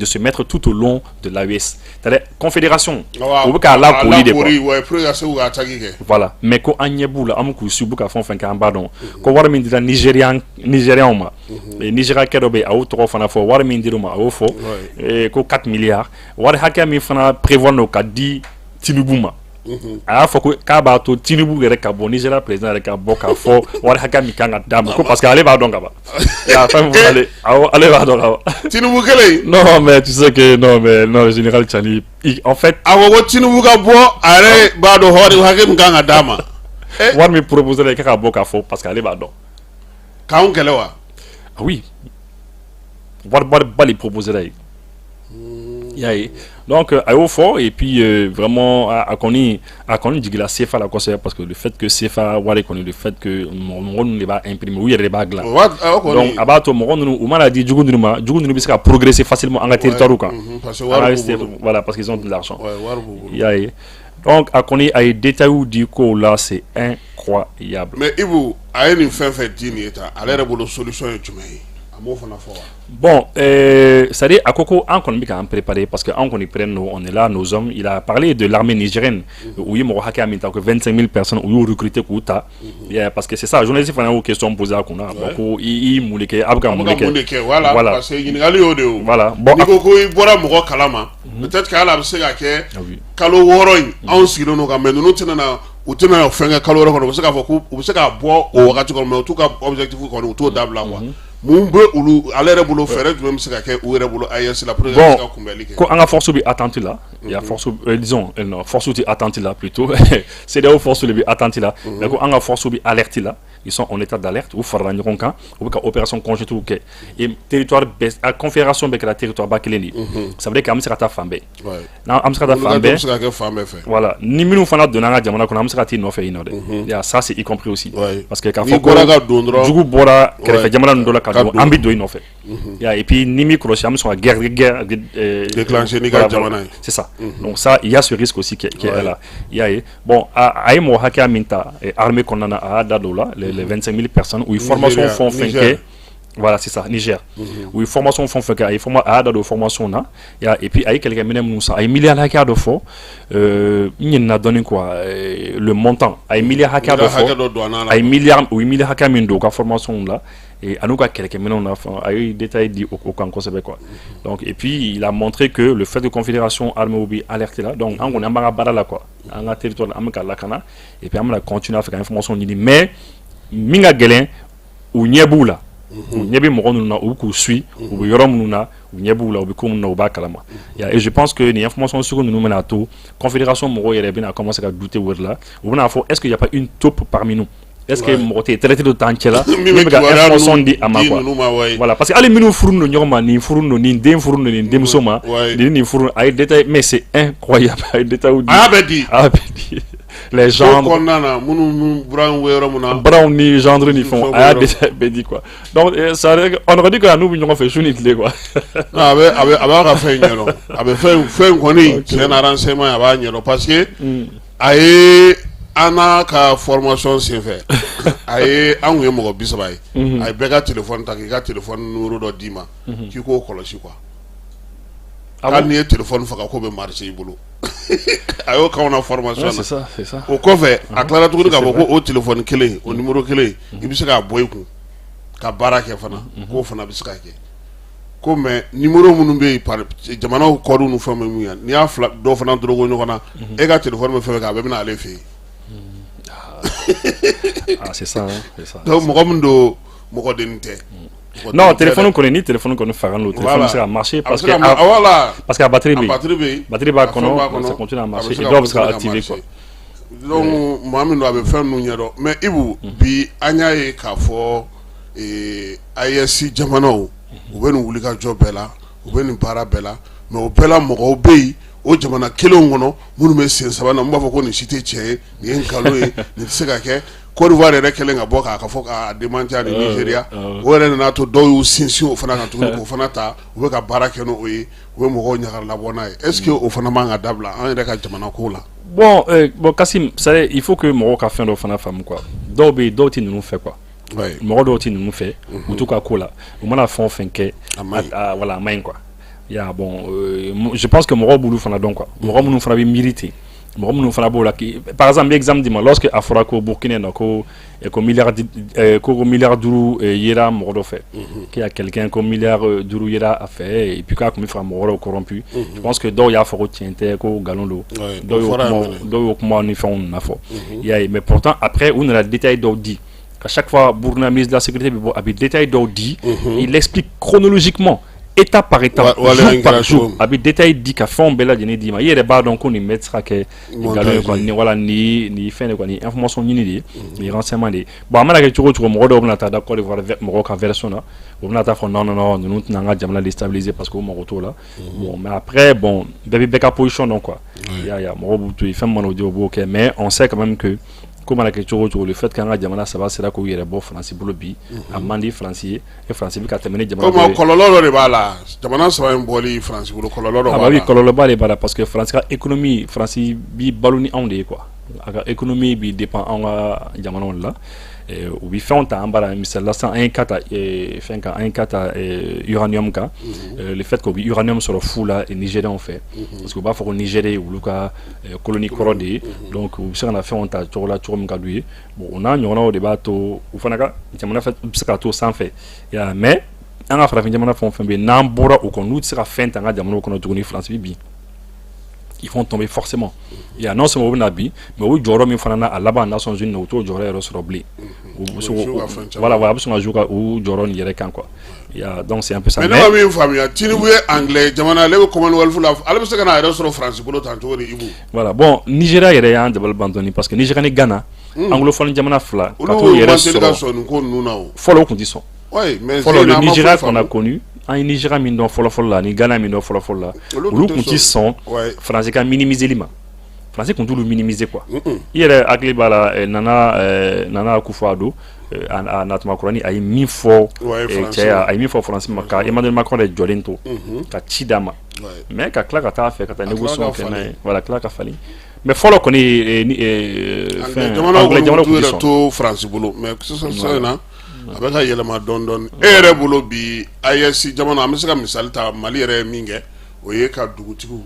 se mettre tout au long de l'AES, c'est-à-dire confédération, u bɛ k'a lakoori de quoi. Ouais, pour que ka se k'u ka attaque kɛ. Voilà, mais ko an ɲɛ b'u la, an bɛ k'u suit, u bɛ ka fɛn o fɛn kɛ, an b'a dɔn. Ko wari min dira Nigérianw ma, Nigéria kɛ dɔ bɛ yen, a y'o tɔgɔ fana fɔ, wari min dir'u ma, a y'o fɔ ko 4 milliards. Wari hakɛ min fana prévoir don ka di Tinubu ma, a y'a fɔ ko k'a b'a to Tinubu yɛrɛ ka bɔ, Nigéria président yɛrɛ ka bɔ k'a fɔ wari hakɛ min kan ka d'a ma, ko parce que ale b'a dɔn ka ban. Fɛn fɔ ale, awɔ, ale b'a dɔn ka ban. Tinubu kelen. Non, mais tu sais que non, mais non, général Tchani, en fait. A ko ko Tinubu ka bɔ, a yɛrɛ b'a dɔn wari hakɛ min kan ka d'a ma. Wari min proposé la, k'a ka bɔ k'a fɔ parce que ale b'a dɔn. K'anw kɛlɛ wa? Ah oui. Wari ba de proposé la yen. I y'a ye, donc a y'o fɔ, et puis vraiment a kɔni jigila CFA la kosɛbɛ, parce que le fait que CFA wari kɔni, le fait que mɔgɔ ninnu de b'a imprimer, u yɛrɛ de b'a dilan, donc a b'a to mɔgɔ ninnu, u mana di jugu ninnu ma, jugu ninnu bɛ se ka progresser facilement an ka territoire kan. Voilà, parce qu'ils ont de l'argent. I y'a ye, donc a kɔni a ye détails di kow la, c'est incroyable. Mais Ibu, a ye nin fɛn fɛn di nin ye tan, ale yɛrɛ bolo, solution ye jumɛn ye? A m'o fana fɔ wa? Bon, c'est-à-dire a ko ko an kɔni bɛ k'an préparer, parce que an kɔni prennent, on est là, nos hommes. Il a parlé de l'armée nigérienne, u ye mɔgɔ hakɛya min ta, ko 25 000 personnes, u y'u recruter k'u ta. Yeah, parce que c'est ça, journaliste fana y'o question posé a kunna. Bon, ko i mun de kɛ, a bɛ ka mun de kɛ? Voilà, parce que ɲininkali y'o de ye o. Voilà, bon, n'i ko ko i bɔra mɔgɔ kalama, peut-être que hali a bɛ se ka kɛ kalo 6 in anw sigilen don kan, mais ninnu tɛna na, u tɛna fɛn kɛ kalo 6 kɔnɔ. U bɛ se k'a fɔ ko u bɛ se k'a bɔ o wagati kɔnɔ, mais u t'u ka objectif kɔni, u t'o dabila quoi. Mun bɛ olu, ale yɛrɛ bolo, fɛɛrɛ jumɛn bɛ se ka kɛ u yɛrɛ bolo AES la pour que ka se ka kunbɛnli kɛ? Ko an ka force bɛ attente la, il y a force, disons, non, force tɛ attente la plutôt, CEDEAO force de bɛ attente la, mais ko an ka force bɛ alerte la, ils sont en état d'alerte, u farala ɲɔgɔn kan, u bɛ ka opération conjointe kɛ, et territoire bɛɛ, a confédération bɛɛ kɛra territoire ba kelen de ye. Ça veut dire que an bɛ se ka taa fan bɛɛ. N'an an bɛ se ka taa fan bɛɛ. Bɛ se ka kɛ fan bɛɛ fɛ. Voilà, ni minnu fana donna an ka jamana kɔnɔ, an bɛ se ka t'i nɔfɛ yen nɔ dɛ. Ya, ça c'est y compris aussi. Parce que k'a fɔ ko bɔra ka don dɔrɔn, jugu bɔra kɛrɛfɛ jamana ninnu dɔ la ka don, an bɛ don i nɔfɛ. Ya, et puis ni m'i kɔlɔsi, an bɛ sɔn ka guerre déclencher n'i ka jamana ye. C'est ça. Donc ça, il y a ce risque aussi qui est là. I y'a ye, bon, a ye mɔgɔ hakɛya min ta armée kɔnɔna na, a y'a da don o la, les 25 000 personnes, u ye formation fɛn o fɛn kɛ. Voilà, c'est ça, Niger. U ye formation fɛn o fɛn kɛ, a ye forma, a y'a da don formation na. Ya, et puis a ye kɛlɛkɛminɛn minnu san, a ye miliyari hakɛya dɔ fɔ, n ɲinɛna dɔɔni quoi, le montant. A ye miliyari hakɛya dɔ fɔ, a ye miliyari, u ye miliyari hakɛya min don u ka formation la et a n'u ka kɛlɛkɛminɛnw na, a ye détail di o kan kosɛbɛ quoi. Donc, et puis il a montré que le fait de confédération armée bɛ alerte la, donc an kɔni an b'an ka baara la quoi, an ka territoire an bɛ ka lakana, et puis an bɛna continuer a fɛ ka information ɲini, mais min ka gɛlɛn, u ɲɛ b'u la. U ɲɛ bɛ mɔgɔ ninnu na, u bɛ k'u suit, u bɛ yɔrɔ minnu na, u ɲɛ b'u la, u bɛ ko minnu na, u b'a kalama. Et je pense que nin information sugu ninnu bɛna to confédération mɔgɔw yɛrɛ bɛna commencer ka douter u yɛrɛ la. U bɛna fɔ: est-ce qu'il y a pas une taupe parmi nous? Est-ce que mɔgɔ tɛ traître dɔ t'an cɛ la min bɛ ka information di a ma quoi? Voilà, parce que hali minnu furu don ɲɔgɔn ma, nin furu don, nin den furu don nin denmuso ma, nin furu, a ye détail, mais c'est incroyable, a ye détail di. A y'a bɛɛ di. A y'a bɛɛ di, les gendres kɔnɔna na, minnu buranw bɛ yɔrɔ min na. Buranw ni gendre ni fɛnw, a y'a détail bɛɛ di quoi. Donc ça, on aurait dit que n'u bɛ ɲɔgɔn fɛ su ni tile quoi. Non, a bɛ a b'a ka fɛn ɲɛdɔn, a bɛ fɛn kɔni tiɲɛ na, renseignement, a b'a ɲɛdɔn, parce que a ye an n'a ka formation senfɛ, a ye an kun ye mɔgɔ 30 ye, a ye bɛɛ ka téléphone ta k'i ka téléphone numéro dɔ d'i ma k'i k'o kɔlɔsi quoi, hali n'i ye téléphone faga k'o bɛ marcher i bolo. A y'o k'anw na formation na. C'est ça, c'est ça. O kɔfɛ, a tilara tuguni k'a fɔ ko o téléphone kelen, o numéro kelen, i bɛ se k'a bɔ i kun ka baara kɛ fana, k'o fana bɛ se ka kɛ ko, mais numéro minnu bɛ yen par jamanaw code ni fɛn bɛ mun ye, n'i y'a fila dɔ fana dorogo ɲɔgɔn na, e ka téléphone bɛ fɛn fɛn kɛ, a bɛɛ bɛ na ale fɛ yen. Ah, c'est ça, hein, c'est ça. Donc mɔgɔ min don, mɔgɔ dennin tɛ. Non, téléphone kɔni, ni téléphone kɔni faga don, téléphone bɛ se ka marcher parce que voilà parce que a batterie bɛ yen. A batterie bɛ yen. Batterie b'a kɔnɔ, ça continue à marcher et dɔw bɛ se ka activer quoi. Donc maa min don, a bɛ fɛn ninnu ɲɛdɔn. Mais Ibu, bi an y'a ye k'a fɔ AES jamanaw, u bɛ nin wulikajɔ bɛɛ la. U bɛ nin baara bɛɛ la, mais o bɛɛ la mɔgɔw bɛ yen o jamana kelenw kɔnɔ minnu bɛ sen saba na, n b'a fɔ ko nin si tɛ tiɲɛ ye, nin ye nkalon ye, nin tɛ se ka kɛ. Côte d'Ivoire yɛrɛ kɛlen ka bɔ k'a ka fɔ k'a démenti ani Nigeria, o yɛrɛ nana to dɔw y'u sinsin o fana kan tuguni k'o fana ta, u bɛ ka baara kɛ n'o ye, u bɛ mɔgɔw ɲagaralabɔ n'a ye. Est ce que o fana man ka dabila an yɛrɛ ka jamana ko la? Bon, Kassim, c'est il faut que mɔgɔw ka fɛn dɔ fana faamu quoi. Dɔw bɛ yen, dɔw tɛ ninnu fɛ quoi. Mɔgɔ dɔw tɛ ninnu fɛ, u t'u ka ko la, u mana fɛn o fɛn kɛ, voilà, a man ɲi quoi. Ya bon, je pense que mɔgɔw b'olu fana dɔn quoi. Mɔgɔ minnu fana bɛ miiri ten, mɔgɔ minnu fana b'o la, par exemple, n bɛ exemple d'i ma. Lorsque a fɔra ko Burkina na ko miliyari 5 yera mɔgɔ dɔ fɛ, qu'il y a quelqu'un ko miliyari 5 yera a fɛ, et puis k'a tun bɛ fɛ ka mɔgɔ wɛrɛw corrompu, je pense que dɔw y'a fɔ ko tiɲɛ tɛ, ko nkalon don. Dɔw y'o kuma ni fɛnw nana fɔ, i y'a ye. Mais pourtant après, u nana détail dɔw di. À chaque fois Burkina, ministre de la sécurité bɛ bɔ, a bɛ détail dɔw di, il explique chronologiquement, étape par étape, jour par jour, a bɛ détail di ka fɛnw bɛɛ lajɛlen d'i ma. I yɛrɛ b'a dɔn ko nin bɛɛ tɛ se ka kɛ nkalon ye quoi. Nin, voilà, nin fɛn de quoi, nin information ɲini de ye, nin renseignement de ye. Bon, a mana kɛ cogo o cogo, mɔgɔ dɔw bɛna taa da Côte d'Ivoire mɔgɔw ka version na, u bɛna taa fɔ non, non, non, ninnu tɛna an ka jamana déstabiliser parce que u mago t'o la. Bon, mais après, bon, bɛɛ bɛ bɛɛ ka position dɔn quoi. I y'a ye, mɔgɔw b'u to yen, fɛn mana o di, u b'o kɛ. Mais on sait quand même que ko mana kɛ cogo o cogo, le fait qu'an ka jamana saba sera k'u yɛrɛ bɔ Faransi bolo bi, a man di Faransi ye, e Faransi bɛ ka tɛmɛ ni jamana dɔ ye. Kɔlɔlɔ dɔ de b'a la, jamana saba in bɔli Faransi bolo, kɔlɔlɔ dɔ b'a la. Oui, kɔlɔlɔba de b'a la, parce que Faransi ka économie, Faransi bi balo ni anw de ye quoi. A ka économie bi dépend anw ka jamanaw de la. U bi fɛnw ta an bara. Misali la sisan, an ye ka ta fɛn kan, an ye ka ta uranium kan, le fait que u bi uranium sɔrɔ fu la Nigériens fɛ, parce que u b'a fɔ ko Niger ye olu ka colonie kɔrɔ de ye, donc u bɛ se ka na fɛnw ta cogo la, cogo min ka d'u ye. Bon, o n'a ɲɔgɔnnaw de b'a to u fana ka jamana fɛ bɛ se ka to sanfɛ. Mais an ka farafin jamana fɛn o fɛn bɛ yen, n'an bɔra u kɔnɔ, n'u tɛ se ka fɛn ta an ka jamanaw kɔnɔ tuguni, Faransi bɛ bin, ils vont tomber forcément. Il y a non seulement u bɛna bin, mais u jɔyɔrɔ min fana na a laban Nations Unies na, u t'o jɔyɔrɔ yɛrɛ sɔrɔ bilen. U bɛ se, voilà, a bɛ sɔn ka jouer ka u jɔyɔrɔ nin yɛrɛ kan quoi. Donc c'est un peu ça. Mais ne ma min faamuya, Tinubu ye anglais jamana, ale bɛ Commonwealth la, ale bɛ se ka na a yɛrɛ sɔrɔ France bolo tan cogo di, Ibu? Voilà, bon, Nigeria yɛrɛ y'an dabali ban dɔɔni, parce que Nigeria ni Ghana, anglophone jamana fila, ka t'u yɛrɛ sɔrɔ. Sɔn nin ko ninnu na o. Fɔlɔ, u tun tɛ sɔn. Oui, mais fɔlɔ, le Nigeria qu'on a connu, an ye Nigeria min dɔn fɔlɔ fɔlɔ la, ni Ghana min dɔn fɔlɔ fɔlɔ la, olu tun tɛ sɔn Faransi ka minimiseli ma. Faransi tun t'olu minimiser quoi. I yɛrɛ hakili b'a la, Nana Akufo-Addo a natuma kuranin, a ye min fɔ cɛ, a ye min fɔ Faransi ma, ka Emmanuel Macron yɛrɛ jɔlen to ka ci d'a ma, mais ka tila ka taa fɛ ka taa négociation kɛ n'a ye, voilà, tila ka falen. Mais fɔlɔ kɔni, fɛn anglais jamanaw tun tɛ sɔn to Faransi bolo. Mais sisan sisan in na, a bɛ ka yɛlɛma dɔɔni dɔɔni. E yɛrɛ bolo bi, AES jamana, an bɛ se ka misali ta, Mali yɛrɛ ye min kɛ, o ye ka dugutigiw,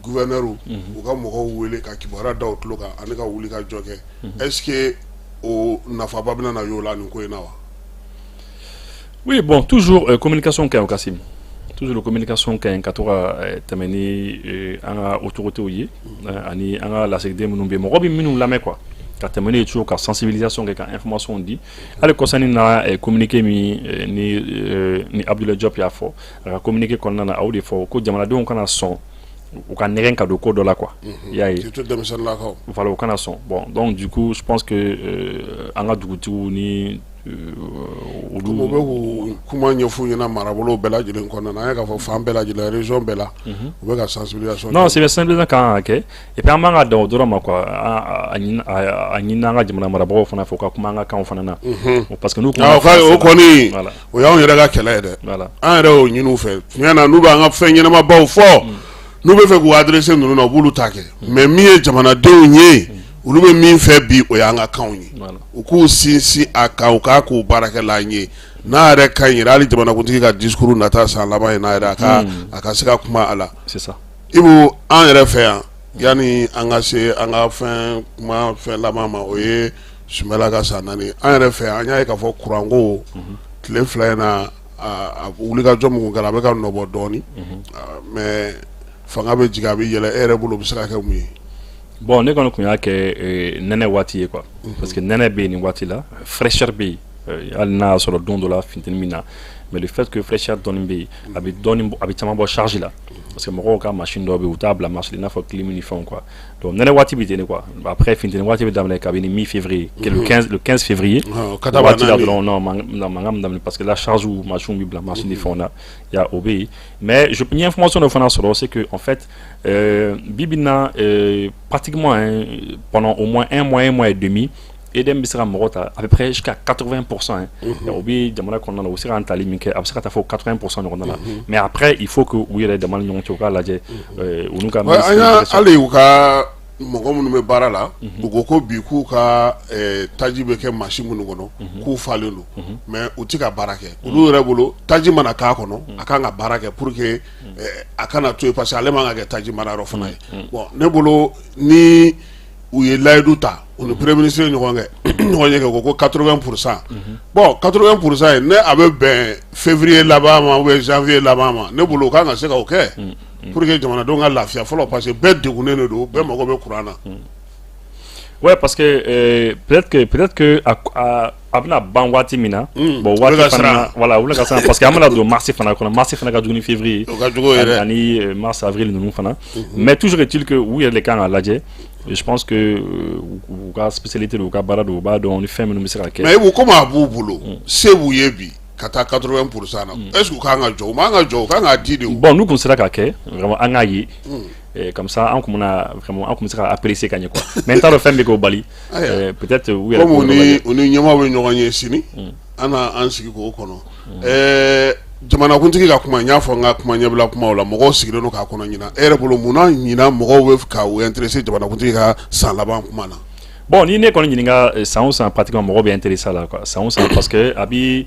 gouverneur, u ka mɔgɔw wele ka kibaruya da u tulo kan ani ka wuli ka jɔ kɛ. Est ce que o nafaba bɛna na y'o la nin ko in na wa? Oui, bon, toujours communication ka ɲi o, Kassim. Toujours communication ka ɲi, ka to ka tɛmɛ ni an ka autorités ye ani an ka lasigiden minnu bɛ yen, mɔgɔ bɛ minnu lamɛn quoi, ka tɛmɛ n'u ye toujours, ka sensibilisation kɛ, ka information di. Hali kɔsani na, communiqué min ni Abdoulaye Diop y'a fɔ a ka communiqué kɔnɔna na, a y'o de fɔ ko jamanadenw kana sɔn u ka nɛgɛn ka don ko dɔ la quoi, i y'a ye. Surtout denmisɛnninlakaw. Voilà, u kana sɔn. Bon, donc du coup, je pense que an ka dugutigiw ni olu u bɛ k'u kuma ɲɛf'u ɲɛna marabolo bɛɛ lajɛlen kɔnɔna na, an ye k'a fɔ fan bɛɛ lajɛlen, région bɛɛ la, u bɛ ka sensibilisation. Non, c'est sensibilisation kan ka kɛ, et puis an man ka dan o dɔrɔn ma quoi. A ɲini an ka jamana marabagaw fana fɛ, u ka kuma an ka kanw fana na, parce que n'u kumana, o kɔni, o y'anw yɛrɛ ka kɛlɛ ye dɛ. An yɛrɛ y'o ɲini u fɛ tiɲɛ na, n'u b'an ka fɛn ɲɛnamabaw fɔ, n'u bɛ fɛ k'u adresser ninnu na, u b'olu ta kɛ. Mais min ye jamanadenw ye, olu bɛ min fɛ bi, o y'an ka kanw ye. U k'u sinsin a kan, u k'a k'u baarakɛla ye n'a yɛrɛ ka ɲi yɛrɛ. Hali jamanakuntigi ka discours nata san laban in n'a yɛrɛ, a ka se ka kuma a la. C'est ça. Ibu, an yɛrɛ fɛ yan, yanni an ka se an ka fɛn kuma fɛn laban ma, o ye Sumala ka san 4. An yɛrɛ fɛ yan, an y'a ye k'a fɔ kuranko tile 2 in na, a wulikajɔ min kɛra, a bɛ ka nɔbɔ dɔɔnin, mais fanga bɛ jigin, a bɛ yɛlɛ. E yɛrɛ bolo, o bɛ se ka kɛ mun ye? Bon, ne kɔni tun y'a kɛ nɛnɛ waati ye quoi, parce que nɛnɛ bɛ yen nin waati la, fraîcheur bɛ yen, hali n'a y'a sɔrɔ don dɔ la funteni min na. Mais Mais le fait que fraîcheur dɔɔni bɛ yen, a bɛ dɔɔni, a bɛ caman bɔ charge la, parce que mɔgɔw ka machine dɔw bɛ yen, u t'a bila marche la, i n'a fɔ clim ni fɛnw quoi. Donc nɛnɛ waati bɛ ten de quoi. Après, funteni waati bɛ daminɛ kabini mi février, le 15 février. Ka taa. Waati la dɔrɔn, non, mankan bɛ daminɛ, parce que la charge u machine bɛ bila machine ni fɛnw na ya, o bɛ yen. Mais je n ye information dɔ fana sɔrɔ, c'est que en fait, bi bi in na, pratiquement, hein, pendant au moins un mois, un mois et demi, EDM bɛ se ka mɔgɔ ta à peu près jusqu'à 80%, hein. O bɛ jamana kɔnɔna na, u bɛ se k'an tali min kɛ, a bɛ se ka taa fo 80% ɲɔgɔnna la. Mais après, il faut que u yɛrɛ dama ni ɲɔgɔn cɛ, u k'a lajɛ u n'u ka An y'a hali u ka mɔgɔ minnu bɛ baara la, u ko ko bi k'u ka taji bɛ kɛ mansin minnu kɔnɔ, k'u falen don, mais u tɛ ka baara kɛ. Olu yɛrɛ bolo, taji mana k'a kɔnɔ, a kan ka baara kɛ pour que a kana to yen, parce que ale man ka kɛ taji mara yɔrɔ fana ye. Bon, ne bolo, ni u ye layidu ta, u ni premier ministre ye ɲɔgɔn kɛ, ɲɔgɔn ye kɛ, ko 80%. Bon, 80% ye ne, a bɛ bɛn février laban ma ou bien janvier laban ma. Ne bolo, u kan ka se ka o kɛ pour que jamanadenw ka lafiya fɔlɔ, parce que bɛɛ degunnen de don, bɛɛ mago bɛ courant na. Ouais, parce que peut-être que a bɛna ban waati min na, bon, waati fana, voilà, u bɛna ka siran, parce que an bɛna don mars fana kɔnɔ. Mars fana ka jugu ni février. O ka jugu yɛrɛ. Ani mars, avril ninnu fana. Mais toujours est-il que u yɛrɛ de kan k'a lajɛ. Je pense que u ka spécialité don, u ka baara don, u b'a dɔn ni fɛn minnu bɛ se ka kɛ. Mais Ibu, komi a b'u bolo, se b'u ye bi ka taa 80% na, est-ce que u kan ka jɔ? U man ka jɔ, u kan k'a di de o. Bon, n'u kun sera ka kɛ vraiment, an k'a ye comme ça, an kun bɛna vraiment, an kun bɛ se ka apprécier ka ɲɛ quoi. Mais n t'a dɔn fɛn bɛ k'o bali, peut-être u yɛrɛ. Komi u ni ɲɛmaaw bɛ ɲɔgɔn ye sini, an na an sigi k'o kɔnɔ. Jamanakuntigi ka kuma, n y'a fɔ n ka kuma ɲɛbila kumaw la, mɔgɔw sigilen don k'a kɔnɔ ɲinan. E yɛrɛ bolo, munna ɲinan mɔgɔw bɛ ka u intéressé jamanakuntigi ka san laban kuma na? Bon, ni ne kɔni ɲininka, san o san, pratiquement mɔgɔw bɛ intéressé a la quoi. San o san, parce que a bi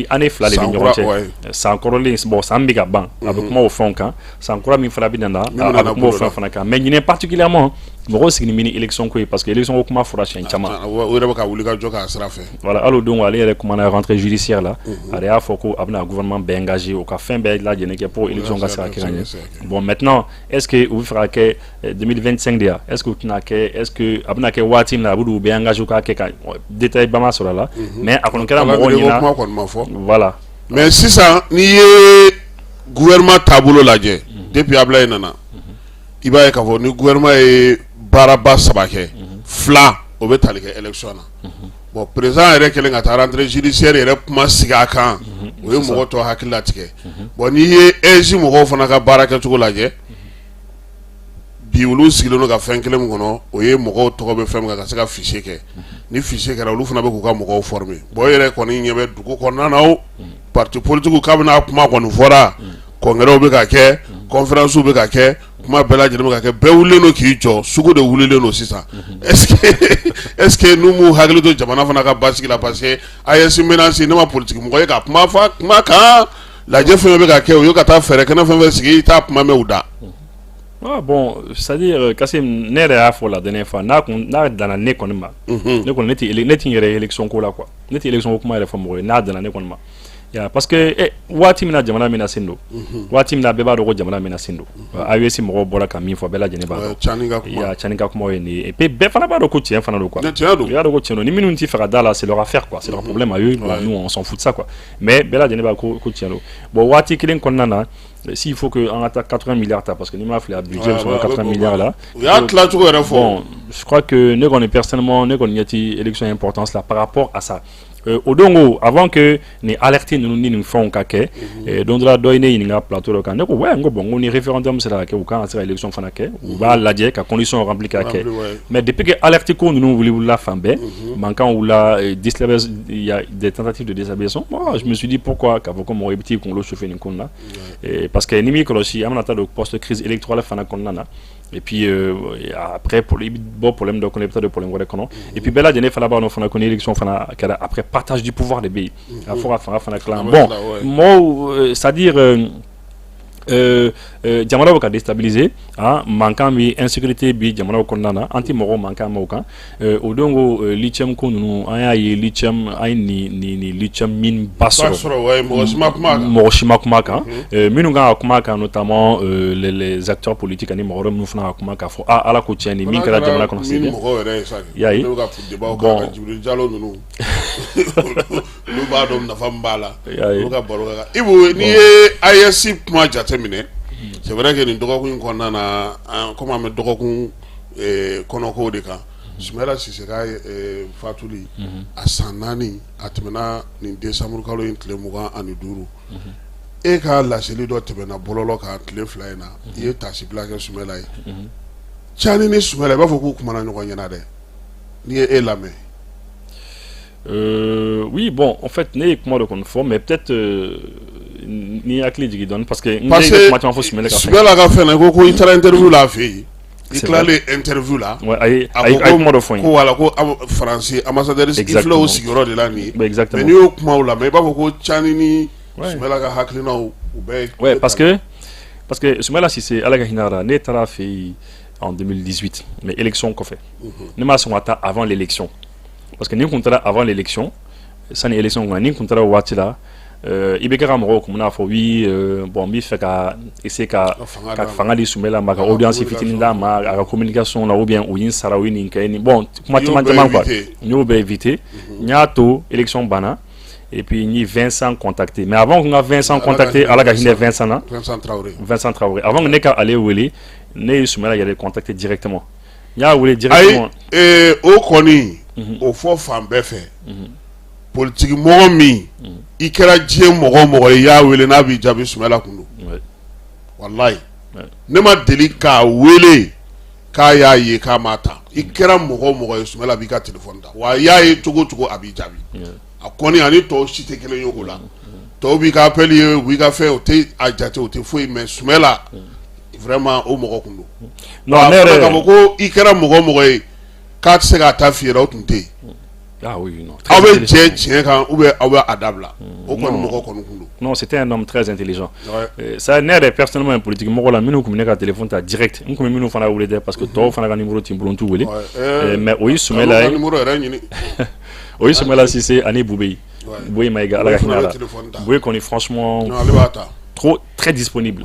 année 2 de bɛ ɲɔgɔn cɛ. San kɔrɔlen, bon, san bɛ ka ban, a bɛ kuma o fɛnw kan. San kura min fana bɛ na, a bɛ kuma o fɛn fana kan. Mais ɲinɛ particulièrement, mɔgɔw sigilen bɛ ni élection ko ye, parce que élection ko kuma fɔra siɲɛ caman. O yɛrɛ bɛ ka wuli ka jɔ k'a sira fɛ. Voilà, hali o don, ale yɛrɛ kumana rentrée judiciaire la, a yɛrɛ y'a fɔ ko a bɛna gouvernement bɛɛ engagé, o ka fɛn bɛɛ lajɛlen kɛ pour élection ka se ka kɛ ka ɲɛ. Bon, maintenant, est-ce que u bɛ fɛ ka kɛ 2025 de ya? Est-ce que u tɛna kɛ? Est-ce que a bɛna kɛ waati min na, a bɛ u bɛɛ engagé u k'a kɛ ka détail ba ma sɔrɔ a la? Mais a kɔni kɛra mɔgɔw ɲɛna. Kuma kɔni ma fɔ. Voilà. Mais sisan, n'i ye gouvernement taabolo lajɛ depuis Ablaye nana, i b'a ye k'a fɔ ni gouvernement ye baaraba saba kɛ, fila o bɛ tali kɛ élection na. Bon, président yɛrɛ kɛlen ka taa rentrée judiciaire yɛrɛ kuma sigi a kan, o ye mɔgɔ tɔ hakili latigɛ. Bon, n'i ye AIGE mɔgɔw fana ka baara kɛcogo lajɛ bi, olu sigilen don ka fɛn kelen min kɔnɔ, o ye mɔgɔw tɔgɔ bɛ fɛn min kan ka se ka fichier kɛ. Ni fichier kɛra, olu fana bɛ k'u ka mɔgɔw former. Bon, e yɛrɛ kɔni ɲɛ bɛ dugu kɔnɔna na, o parti politique, kabini a kuma kɔni fɔra, congrès bɛ ka kɛ, conférence bɛ ka kɛ, kuma bɛɛ lajɛlen bɛ ka kɛ, bɛɛ wulilen don k'i jɔ, sugu de wulilen don sisan. Est-ce que n'u m'u hakili to jamana fana ka basigi la? Parce que AES menace, ne ma politique mɔgɔ ye ka kuma fa kuma kan lajɛ. Fɛn fɛn bɛ ka kɛ, u ye ka taa fɛɛrɛ kɛnɛ fɛn fɛn sigi, i t'a kuma mɛn u da. Ah bon, c'est-à-dire, Kassim, ne yɛrɛ y'a fɔ la dernière fois, n'a kun n'a danna ne kɔni ma, ne kɔni ne tɛ n yɛrɛ élection ko la quoi. Ne tɛ élection ko kuma yɛrɛ fɔ mɔgɔ ye n'a danna ne kɔni ma. Ya, parce que waati min na jamana menacé don, waati min na bɛɛ b'a dɔn ko jamana menacé don, AES mɔgɔw bɔra ka min fɔ, bɛɛ lajɛlen b'a dɔn. Tiani ka kuma. Ya, Tiani ka kuma ye nin ye. Et puis bɛɛ fana b'a dɔn ko tiɲɛ fana don quoi. Tiɲɛ don. I y'a dɔn ko tiɲɛ don. Ni minnu t'i fɛ ka da la, c'est leur affaire quoi, c'est leur problème à eux. Bon, nous on s'en fout de ça quoi. Mais bɛɛ lajɛlen b'a ko tiɲɛ don. Bon, waati kelen kɔnɔna na, s'il faut que an ka taa 80 milliards ta, parce que n'i m'a fili, a budget bɛ sɔrɔ 80 milliards la. U y'a tilacogo yɛrɛ fɔ. Bon, je crois que ne kɔni, personnellement, ne kɔni ɲɛ ti élection importance la par rapport à ça. O don ko, avant que ni alerte ninnu ni nin fɛnw ka kɛ, don dɔ la, dɔ ye ne ɲininka plateau dɔ kan, ne ko ouais, n ko bon, n ko ni référendum sera ka kɛ, u kan ka se ka élection fana kɛ, u b'a lajɛ ka conditions remplir ka kɛ. Mais depuis que alerte ko ninnu wuli wulila fan bɛɛ, mankan wulila, il y a des tentatives de déstabilisation, moi je me suis dit pourquoi k'a fɔ ko mɔgɔ i bɛ t'i kunkolo chauffer nin ko in na? Parce que ni m'i kɔlɔsi, an bɛna taa don post crise électorale fana kɔnɔna na. Et puis après, pour i bɛ bɔ problème dɔ kɔnɔ, i bɛ taa don problème wɛrɛ kɔnɔ. Et puis bɛɛ lajɛlen fana b'a dɔn fana ko ni élection fana kɛra, après partage du pouvoir de bɛ yen, a fɔ ka fanga fana tilan. Bon, mɔgɔw, c'est à dire, jamanaw bɛ ka déstabiliser, ah, mankan bi, insécurité bi jamanaw kɔnɔna na, an tɛ mɔgɔw mankan mɛn o kan. O don ko lithium ko ninnu, an y'a ye lithium, an ye nin lithium mine ba sɔrɔ, mɔgɔ si ma kuma kan. Mɔgɔ si ma kuma kan. Minnu kan ka kuma kan, notamment les acteurs politiques ani mɔgɔ wɛrɛ minnu fana ka kuma k'a fɔ ah, ala ko tiɲɛ, nin min kɛra jamana kɔnɔ, c'est bien. Mɔgɔw yɛrɛ ye sa. I y'a ye. Ne bɛ ka débat kɛ, Djibril Diallo ninnu, Olu b'a dɔn nafa min b'a la, olu ka baro ka kan. Ibu, n'i ye AES kuma jateminɛ, c'est vrai que nin dɔgɔkun in kɔnɔna na, komi an bɛ dɔgɔkun kɔnɔkow de kan, Sumayila Sise ka fatuli a san 4 a tɛmɛna nin décembre kalo in tile 25. E ka laseli dɔ tɛmɛna bɔlɔlɔ kan tile 2 in na, i ye taasibila kɛ Sumayila ye. Cani ni Sumayila, i b'a fɔ k'u kumana ɲɔgɔn ɲɛna dɛ, n'i ye e lamɛn. Oui, bon, en fait, ne ye kuma dɔ kɔni fɔ, mais peut-être ni hakili jigin dɔɔni, parce que n ye kuma caman fɔ Sumayila ka fɛn. Sumayila ka fɛn na, i ko i taara interview la a fɛ yen. I tilalen interview la, a ye kuma dɔ fɔ n ye. Ko voilà, ko Faransi ambassadeur, i filɛ o sigiyɔrɔ de la nin ye. Exactement. Mais n'i y'o kumaw lamɛn, i b'a fɔ ko Cani ni Sumayila ka hakilinaw u bɛɛ. Ouais, parce que Sumayila Sise, Ala ka hinɛ a la, ne taara a fɛ yen en 2018, mais élection kɔfɛ. Ne ma sɔn ka taa avant l'élection. Parce que ni kun taara avant l'élection, sani élection kɔnɔ, ni kun taara o waati la, IBK ka mɔgɔw kun bɛna fɔ oui, bon, n bɛ fɛ ka essayer ka fanga di Sumayila ma, ka audience fitinin d'a ma a ka communication la, ou bien u ye n sara, u ye nin kɛ, bon, kuma caman caman quoi. N y'o bɛɛ éviter. N y'a to élection banna, et puis n ye Vincent contacté. Mais avant que n ka Vincent contacté, Ala ka hinɛ Vincent na. Vincent Traoré. Vincent Traoré. Avant que ne ka ale wele, ne ye Sumayila yɛrɛ contacté directement. N y'a wele directement. Ayi, o kɔni, o fɔ fan bɛɛ fɛ. Politique mɔgɔ min i kɛra diɲɛ mɔgɔ o mɔgɔ ye, i y'a wele n'a b'i jaabi, Sumayila kun don. Walayi, ne ma deli k'a wele k'a y'a ye k'a m'a ta. I kɛra mɔgɔ o mɔgɔ ye, Sumayila b'i ka téléphone ta, wa i y'a ye cogo o cogo, a b'i jaabi. A kɔni ani tɔw si tɛ kelen ye o la. Tɔw b'i ka appel ye, u b'i ka fɛn, o tɛ a jate, o tɛ foyi, mais Sumayila vraiment o mɔgɔ kun don. Non, ne yɛrɛ k'a fɔ ko i kɛra mɔgɔ o mɔgɔ ye k'a tɛ se k'a ta f'i yɛrɛ, o tun tɛ yen. Ah oui, non. Aw bɛ jɛ tiɲɛ kan ou bien aw bɛ a dabila, o kɔni mɔgɔ kɔni kun don. Non, c'était un homme très intelligent. Ça, ne yɛrɛ personnellement ye politique mɔgɔ la minnu tun bɛ ne ka téléphone ta direct, n tun bɛ minnu fana wele dɛ, parce que tɔw fana ka numéro tɛ n bolo, n t'u wele. Mais o ye Sumayila ye. Numéro yɛrɛ ɲini. O ye Sumayila Sise ani Bubey. Bouye Maïga, Ala ka hinɛ a la. Bouye kɔni, franchement, ale b'a ta. Trop, très disponible.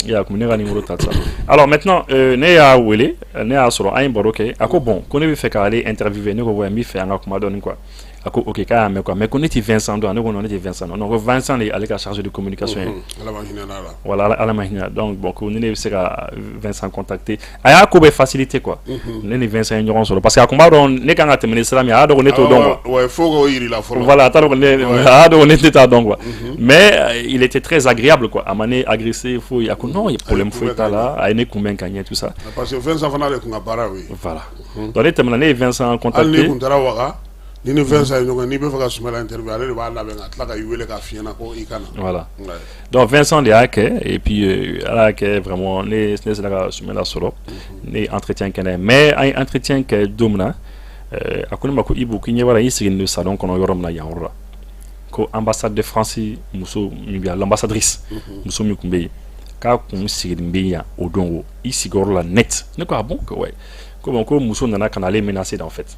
Il a ne ka numéro ta ça. Alors maintenant, ne y'a wele, ne y'a sɔrɔ an ye baro kɛ. A ko bon, ko ne bɛ fɛ k'ale interviewer. Ne ko ouais, n bɛ fɛ an ka kuma dɔɔni quoi. A ko ok, k'a y'a mɛn quoi, mais ko ne tɛ Vincent dɔn. Ne ko non, ne tɛ Vincent dɔn. Non, ko Vincent de ye ale ka chargé de communication ye. Ala ma hinɛ n'a la. Voilà, Ala ma hinɛ. Donc bon, ko ni ne bɛ se ka Vincent contacter. A y'a ko bɛɛ faciliter quoi. Ne ni Vincent ye ɲɔgɔn sɔrɔ parce que a kun b'a dɔn ne kan ka tɛmɛ ni sira min ye, a y'a dɔn ko ne t'o dɔn quoi. Ouais, faut k'o yir'i la fɔlɔ. Voilà, a t'a dɔn ko ne, a y'a dɔn ko ne tɛ t'a dɔn quoi. Mais il était très agréable quoi. A ma ne agressé foyi. A ko non, problème foyi t'a la. A ye ne kunbɛn ka ɲɛ, tout ça. Parce que Vincent fana de kun ka baara y'o ye. Voilà. Donc ne tɛmɛna, ne ye Vincent contacté. Hali n'i kun taara Waga, ni ni Vincent ye ɲɔgɔn ye, n'i bɛ fɛ ka Sumayila interview, ale de b'a labɛn ka tila ka i wele k'a f'i ɲɛna ko i ka na. Voilà. Donc Vincent de y'a kɛ, et puis Ala y'a kɛ vraiment ne sera ka Sumayila sɔrɔ. Ne ye entretien kɛ n'a ye, mais an ye entretien kɛ don min na, a ko ne ma ko Ibu, k'i ɲɛ b'a la, i sigilen don salon kɔnɔ yɔrɔ min na yan yɔrɔ la, ko ambassade de France muso min bɛ yan, l'ambassadrice muso min tun bɛ yen, k'a kun sigilen bɛ yan o don o i sigiyɔrɔ la net. Ne ko ah bon, ko ouais, ko bon, ko muso nana ka na ale menacer en fait.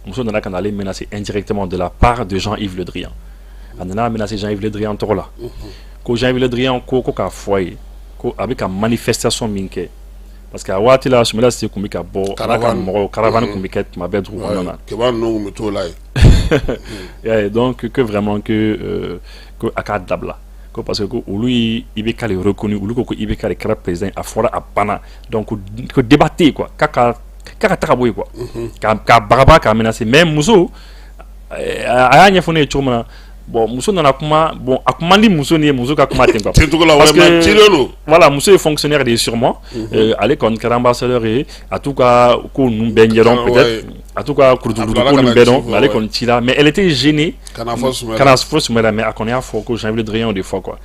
Muso nana ka na ale menacer indirectement de la part de Jean-Yves Le Drian. A nana menacer Jean-Yves Le Drian tɔgɔ la. Ko Jean-Yves Le Drian ko k'a fɔ a ye ko a bɛ ka manifestation min kɛ, parce que a waati la Sumayila Sise tun bɛ ka bɔ, a n'a ka mɔgɔw, caravane tun bɛ kɛ tuma bɛɛ dugu kɔnɔna na. Keba ninnu tun bɛ t'o la yen. Donc que vraiment que a k'a dabila ko parce que ko olu ye IBK de reconnu, olu ko IBK de kɛra président, a fɔra a banna, donc ko débat tɛ yen quoi, k'a ka taga bɔ yen quoi, k'a bagabaga, k'a menacer. Mais muso a y'a ɲɛfɔ ne ye cogo min na, bon, muso nana kuma, bon, a kun man di muso ni ye muso ka kuma ten quoi. Parce que voilà, muso ye fonctionnaire de ye sûrement, ale kɔni kɛra ambassadeur ye, a t'u ka ko ninnu bɛɛ ɲɛdɔn peut-être, a t'u ka kurutukurutu ko ninnu bɛɛ dɔn, mais ale kɔni cira, mais elle était gênée ka na fɔ ka na fɔ Sumayila, mais a kɔni y'a fɔ ko Jean-Yves Le Drian de fɔ quoi.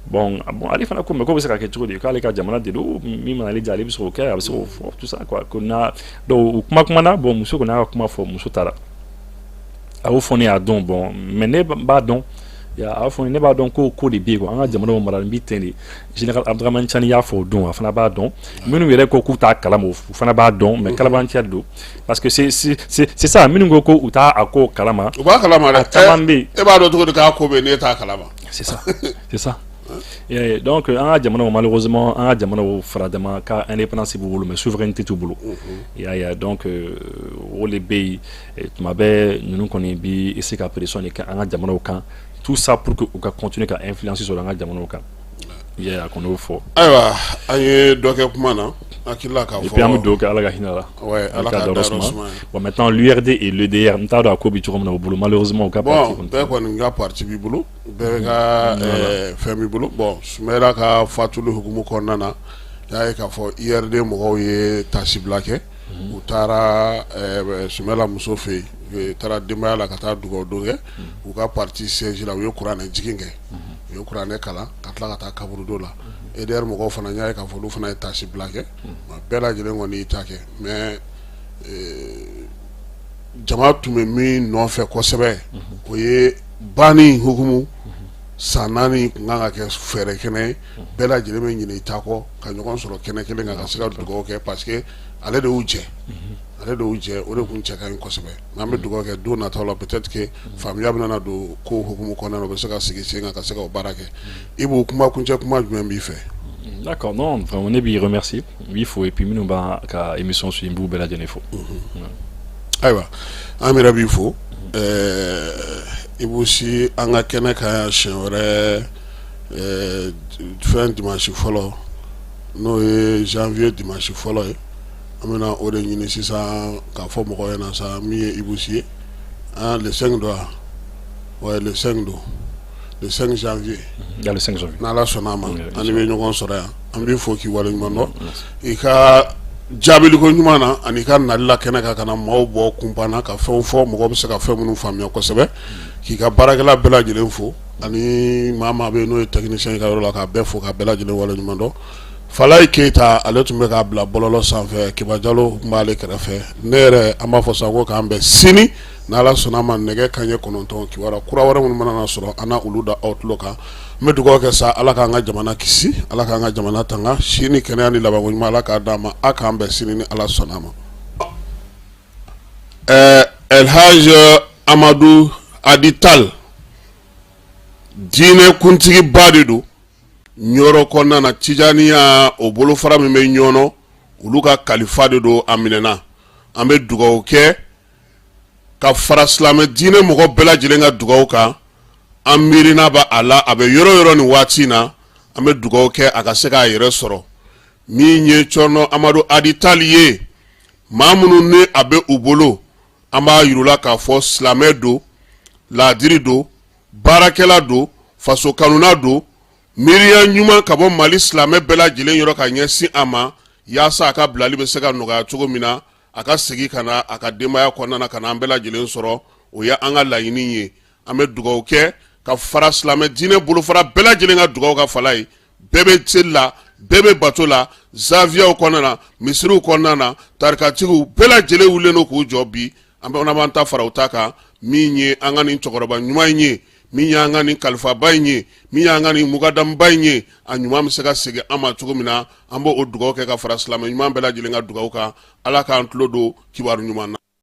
Bon, ale fana ko mais ko bɛ se ka kɛ cogo di, k'ale ka jamana de don, min mana ale diya ale bɛ se k'o kɛ, a bɛ se k'o fɔ, tout ça quoi. Ko n'a donc u kuma kumana, bon, muso kɔni y'a ka kuma fɔ, muso taara. A y'o fɔ ne y'a dɔn, bon, mais ne b'a dɔn, a y'a fɔ ne b'a dɔn ko de bɛ yen quoi, an ka jamanaw maralen bɛ ten de. Général Abdramane Tiani y'a fɔ o don, a fana b'a dɔn, minnu yɛrɛ ko k'u t'a kalama, o fana b'a dɔn, mais kalabanciya de don, parce que c'est ça, minnu ko ko u t'a a ko kalama. U b'a kalama dɛ. A caman bɛ yen. E b'a dɔn cogo di k'a ko bɛ yen n'e t'a kalama? C'est ça, c'est ça. Et donc an ka jamanaw, malheureusement, an ka jamanaw faradama ka indépendance b'u bolo, mais souveraineté t'u bolo. I y'a ye, donc o de bɛ yen. Tuma bɛɛ ninnu kɔni bi essayer ka pression de kɛ an ka jamanaw kan, tout ça pour que u ka continuer ka influence sɔrɔ an ka jamanaw kan. I y'a ye, a kɔni y'o fɔ. Ayiwa, an ye dɔ kɛ kuma na, hakili la k'a fɔ. Et puis an bɛ dugawu kɛ, Ala ka hinɛ la. Ouais, Ala k'a dayɔrɔ suma. Bon, maintenant, l'URD et l'EDR, n t'a dɔn a ko bɛ cogo min na o bolo, malheureusement, u ka parti. Bon, bɛɛ kɔni ka parti b'i bolo, bɛɛ ka fɛn b'i bolo. Bon, Sumayila ka fatuli hukumu kɔnɔna na, i y'a ye k'a fɔ URD mɔgɔw ye taasibila kɛ. U taara Sumayila muso fɛ yen, u taara denbaya la ka taa dugawu don kɛ. U ka parti siège la, u ye kuranɛ jigin kɛ, u ye kuranɛ kalan ka tila ka taa kaburudo la. EDR mɔgɔw fana, n y'a ye k'a fɔ olu fana ye taasibila kɛ. Bɛɛ lajɛlen kɔni y'i ta kɛ, mais jama tun bɛ min nɔfɛ kosɛbɛ, o ye banni hukumu. San 4 tun kan ka kɛ fɛɛrɛ kɛnɛ ye, bɛɛ lajɛlen bɛ ɲinɛ i ta kɔ ka ɲɔgɔn sɔrɔ kɛnɛ kelen kan ka se ka dugawu kɛ, parce que ale de y'u jɛ, ale de y'u jɛ, o de tun cɛ ka ɲi kosɛbɛ. N'an bɛ dugawu kɛ don nataw la, peut-être que faamuya bɛna na don ko hukumu kɔnɔna na, u bɛ se ka sigi sen kan ka se ka o baara kɛ. I b'o kuma kuncɛ kuma jumɛn b'i fɛ? D'accord, non, vraiment, ne b'i remercier, n b'i fo, et puis minnu b'a ka émission suivre, n b'u bɛɛ lajɛlen fo. Ayiwa, an yɛrɛ b'i fo. Ibou Sy, an ka kɛnɛ kan yan siɲɛ wɛrɛ, fɛn dimanche fɔlɔ, n'o ye janvier dimanche fɔlɔ ye, an bɛna o de ɲini sisan k'a fɔ mɔgɔw ɲɛna sa min ye Ibou Sy ye. Le 5 don wa? Ouais, le 5 don, le 5 janvier. Le 5 janvier. N'Ala sɔnna a ma, an bɛ ɲɔgɔn sɔrɔ yan. An b'i fo k'i waleɲuman dɔn i ka jaabiliko ɲuman na ani ka nali la kɛnɛ kan, ka na maaw bɔ kunpan na ka fɛnw fɔ mɔgɔ bɛ se ka fɛn minnu faamuya kosɛbɛ, k'i ka baarakɛla bɛɛ lajɛlen fo, ani maa maa bɛ yen n'o ye technicien ye ka yɔrɔ la, k'a bɛɛ fo k'a bɛɛ lajɛlen waleɲuman dɔn. Falaye Keyita, ale tun bɛ k'a bila bɔlɔlɔ sanfɛ. Kiba Jalo tun b'ale kɛrɛfɛ. Ne yɛrɛ, an b'a fɔ sa ko k'an bɛn sini n'Ala sɔnna a ma, nɛgɛ kanɲɛ 9, kibaruya kura wɛrɛ minnu mana na sɔrɔ, an na olu da aw tulo kan. N bɛ dugawu kɛ sa, Ala k'an ka jamana kisi, Ala k'an ka jamana tanga, si ni kɛnɛya ni labanko ɲuman, Ala k'a d'an ma. A k'an bɛn sini ni Ala sɔnna a ma. El Hadj Amadu Adi Tall, diinɛ kuntigiba de don Ɲɔrɔ kɔnɔna na, Tijaniya o bolofara min bɛ Ɲɔnɔ, olu ka kalifa de don. A minɛna, an bɛ dugawu kɛ ka fara silamɛ diinɛ mɔgɔ bɛɛ lajɛlen ka dugawu kan. An miirina bɛ a la, a bɛ yɔrɔ yɔrɔ nin waati in na, an bɛ dugawu kɛ a ka se k'a yɛrɛ sɔrɔ. Min ye Cɔrɔnɔ Amadu Adi Tall ye, maa minnu ni a bɛ u bolo, an b'a yir'u la k'a fɔ silamɛ don, laadiri don, baarakɛla don, faso kanuna don, miiriya ɲuman ka bɔ Mali silamɛ bɛɛ lajɛlen yɔrɔ ka ɲɛsin a ma, yaasa a ka bilali bɛ se ka nɔgɔya cogo min na, a ka segin ka na a ka denbaya kɔnɔna na, ka na an bɛɛ lajɛlen sɔrɔ. O ye an ka laɲini ye. An bɛ dugawu kɛ ka fara silamɛ diinɛ bolofara bɛɛ lajɛlen ka dugawu ka fala ye. Bɛɛ bɛ seli la, bɛɛ bɛ bato la, zawiyaw kɔnɔna na, misiriw kɔnɔna na, tarikatigiw bɛɛ lajɛlen wulilen don k'u jɔ bi. An bɛ b'an ta fara u ta kan. Min ye an ka nin cɛkɔrɔba ɲuman in ye, min y'an ka nin kalifaba in ye, min y'an ka nin mugadamuba in ye, a ɲuman bɛ se ka segin an ma cogo min na, an b'o dugawu kɛ ka fara silamɛ ɲuman bɛɛ lajɛlen ka dugawu kan. Ala k'an tulo don kibaru ɲuman na.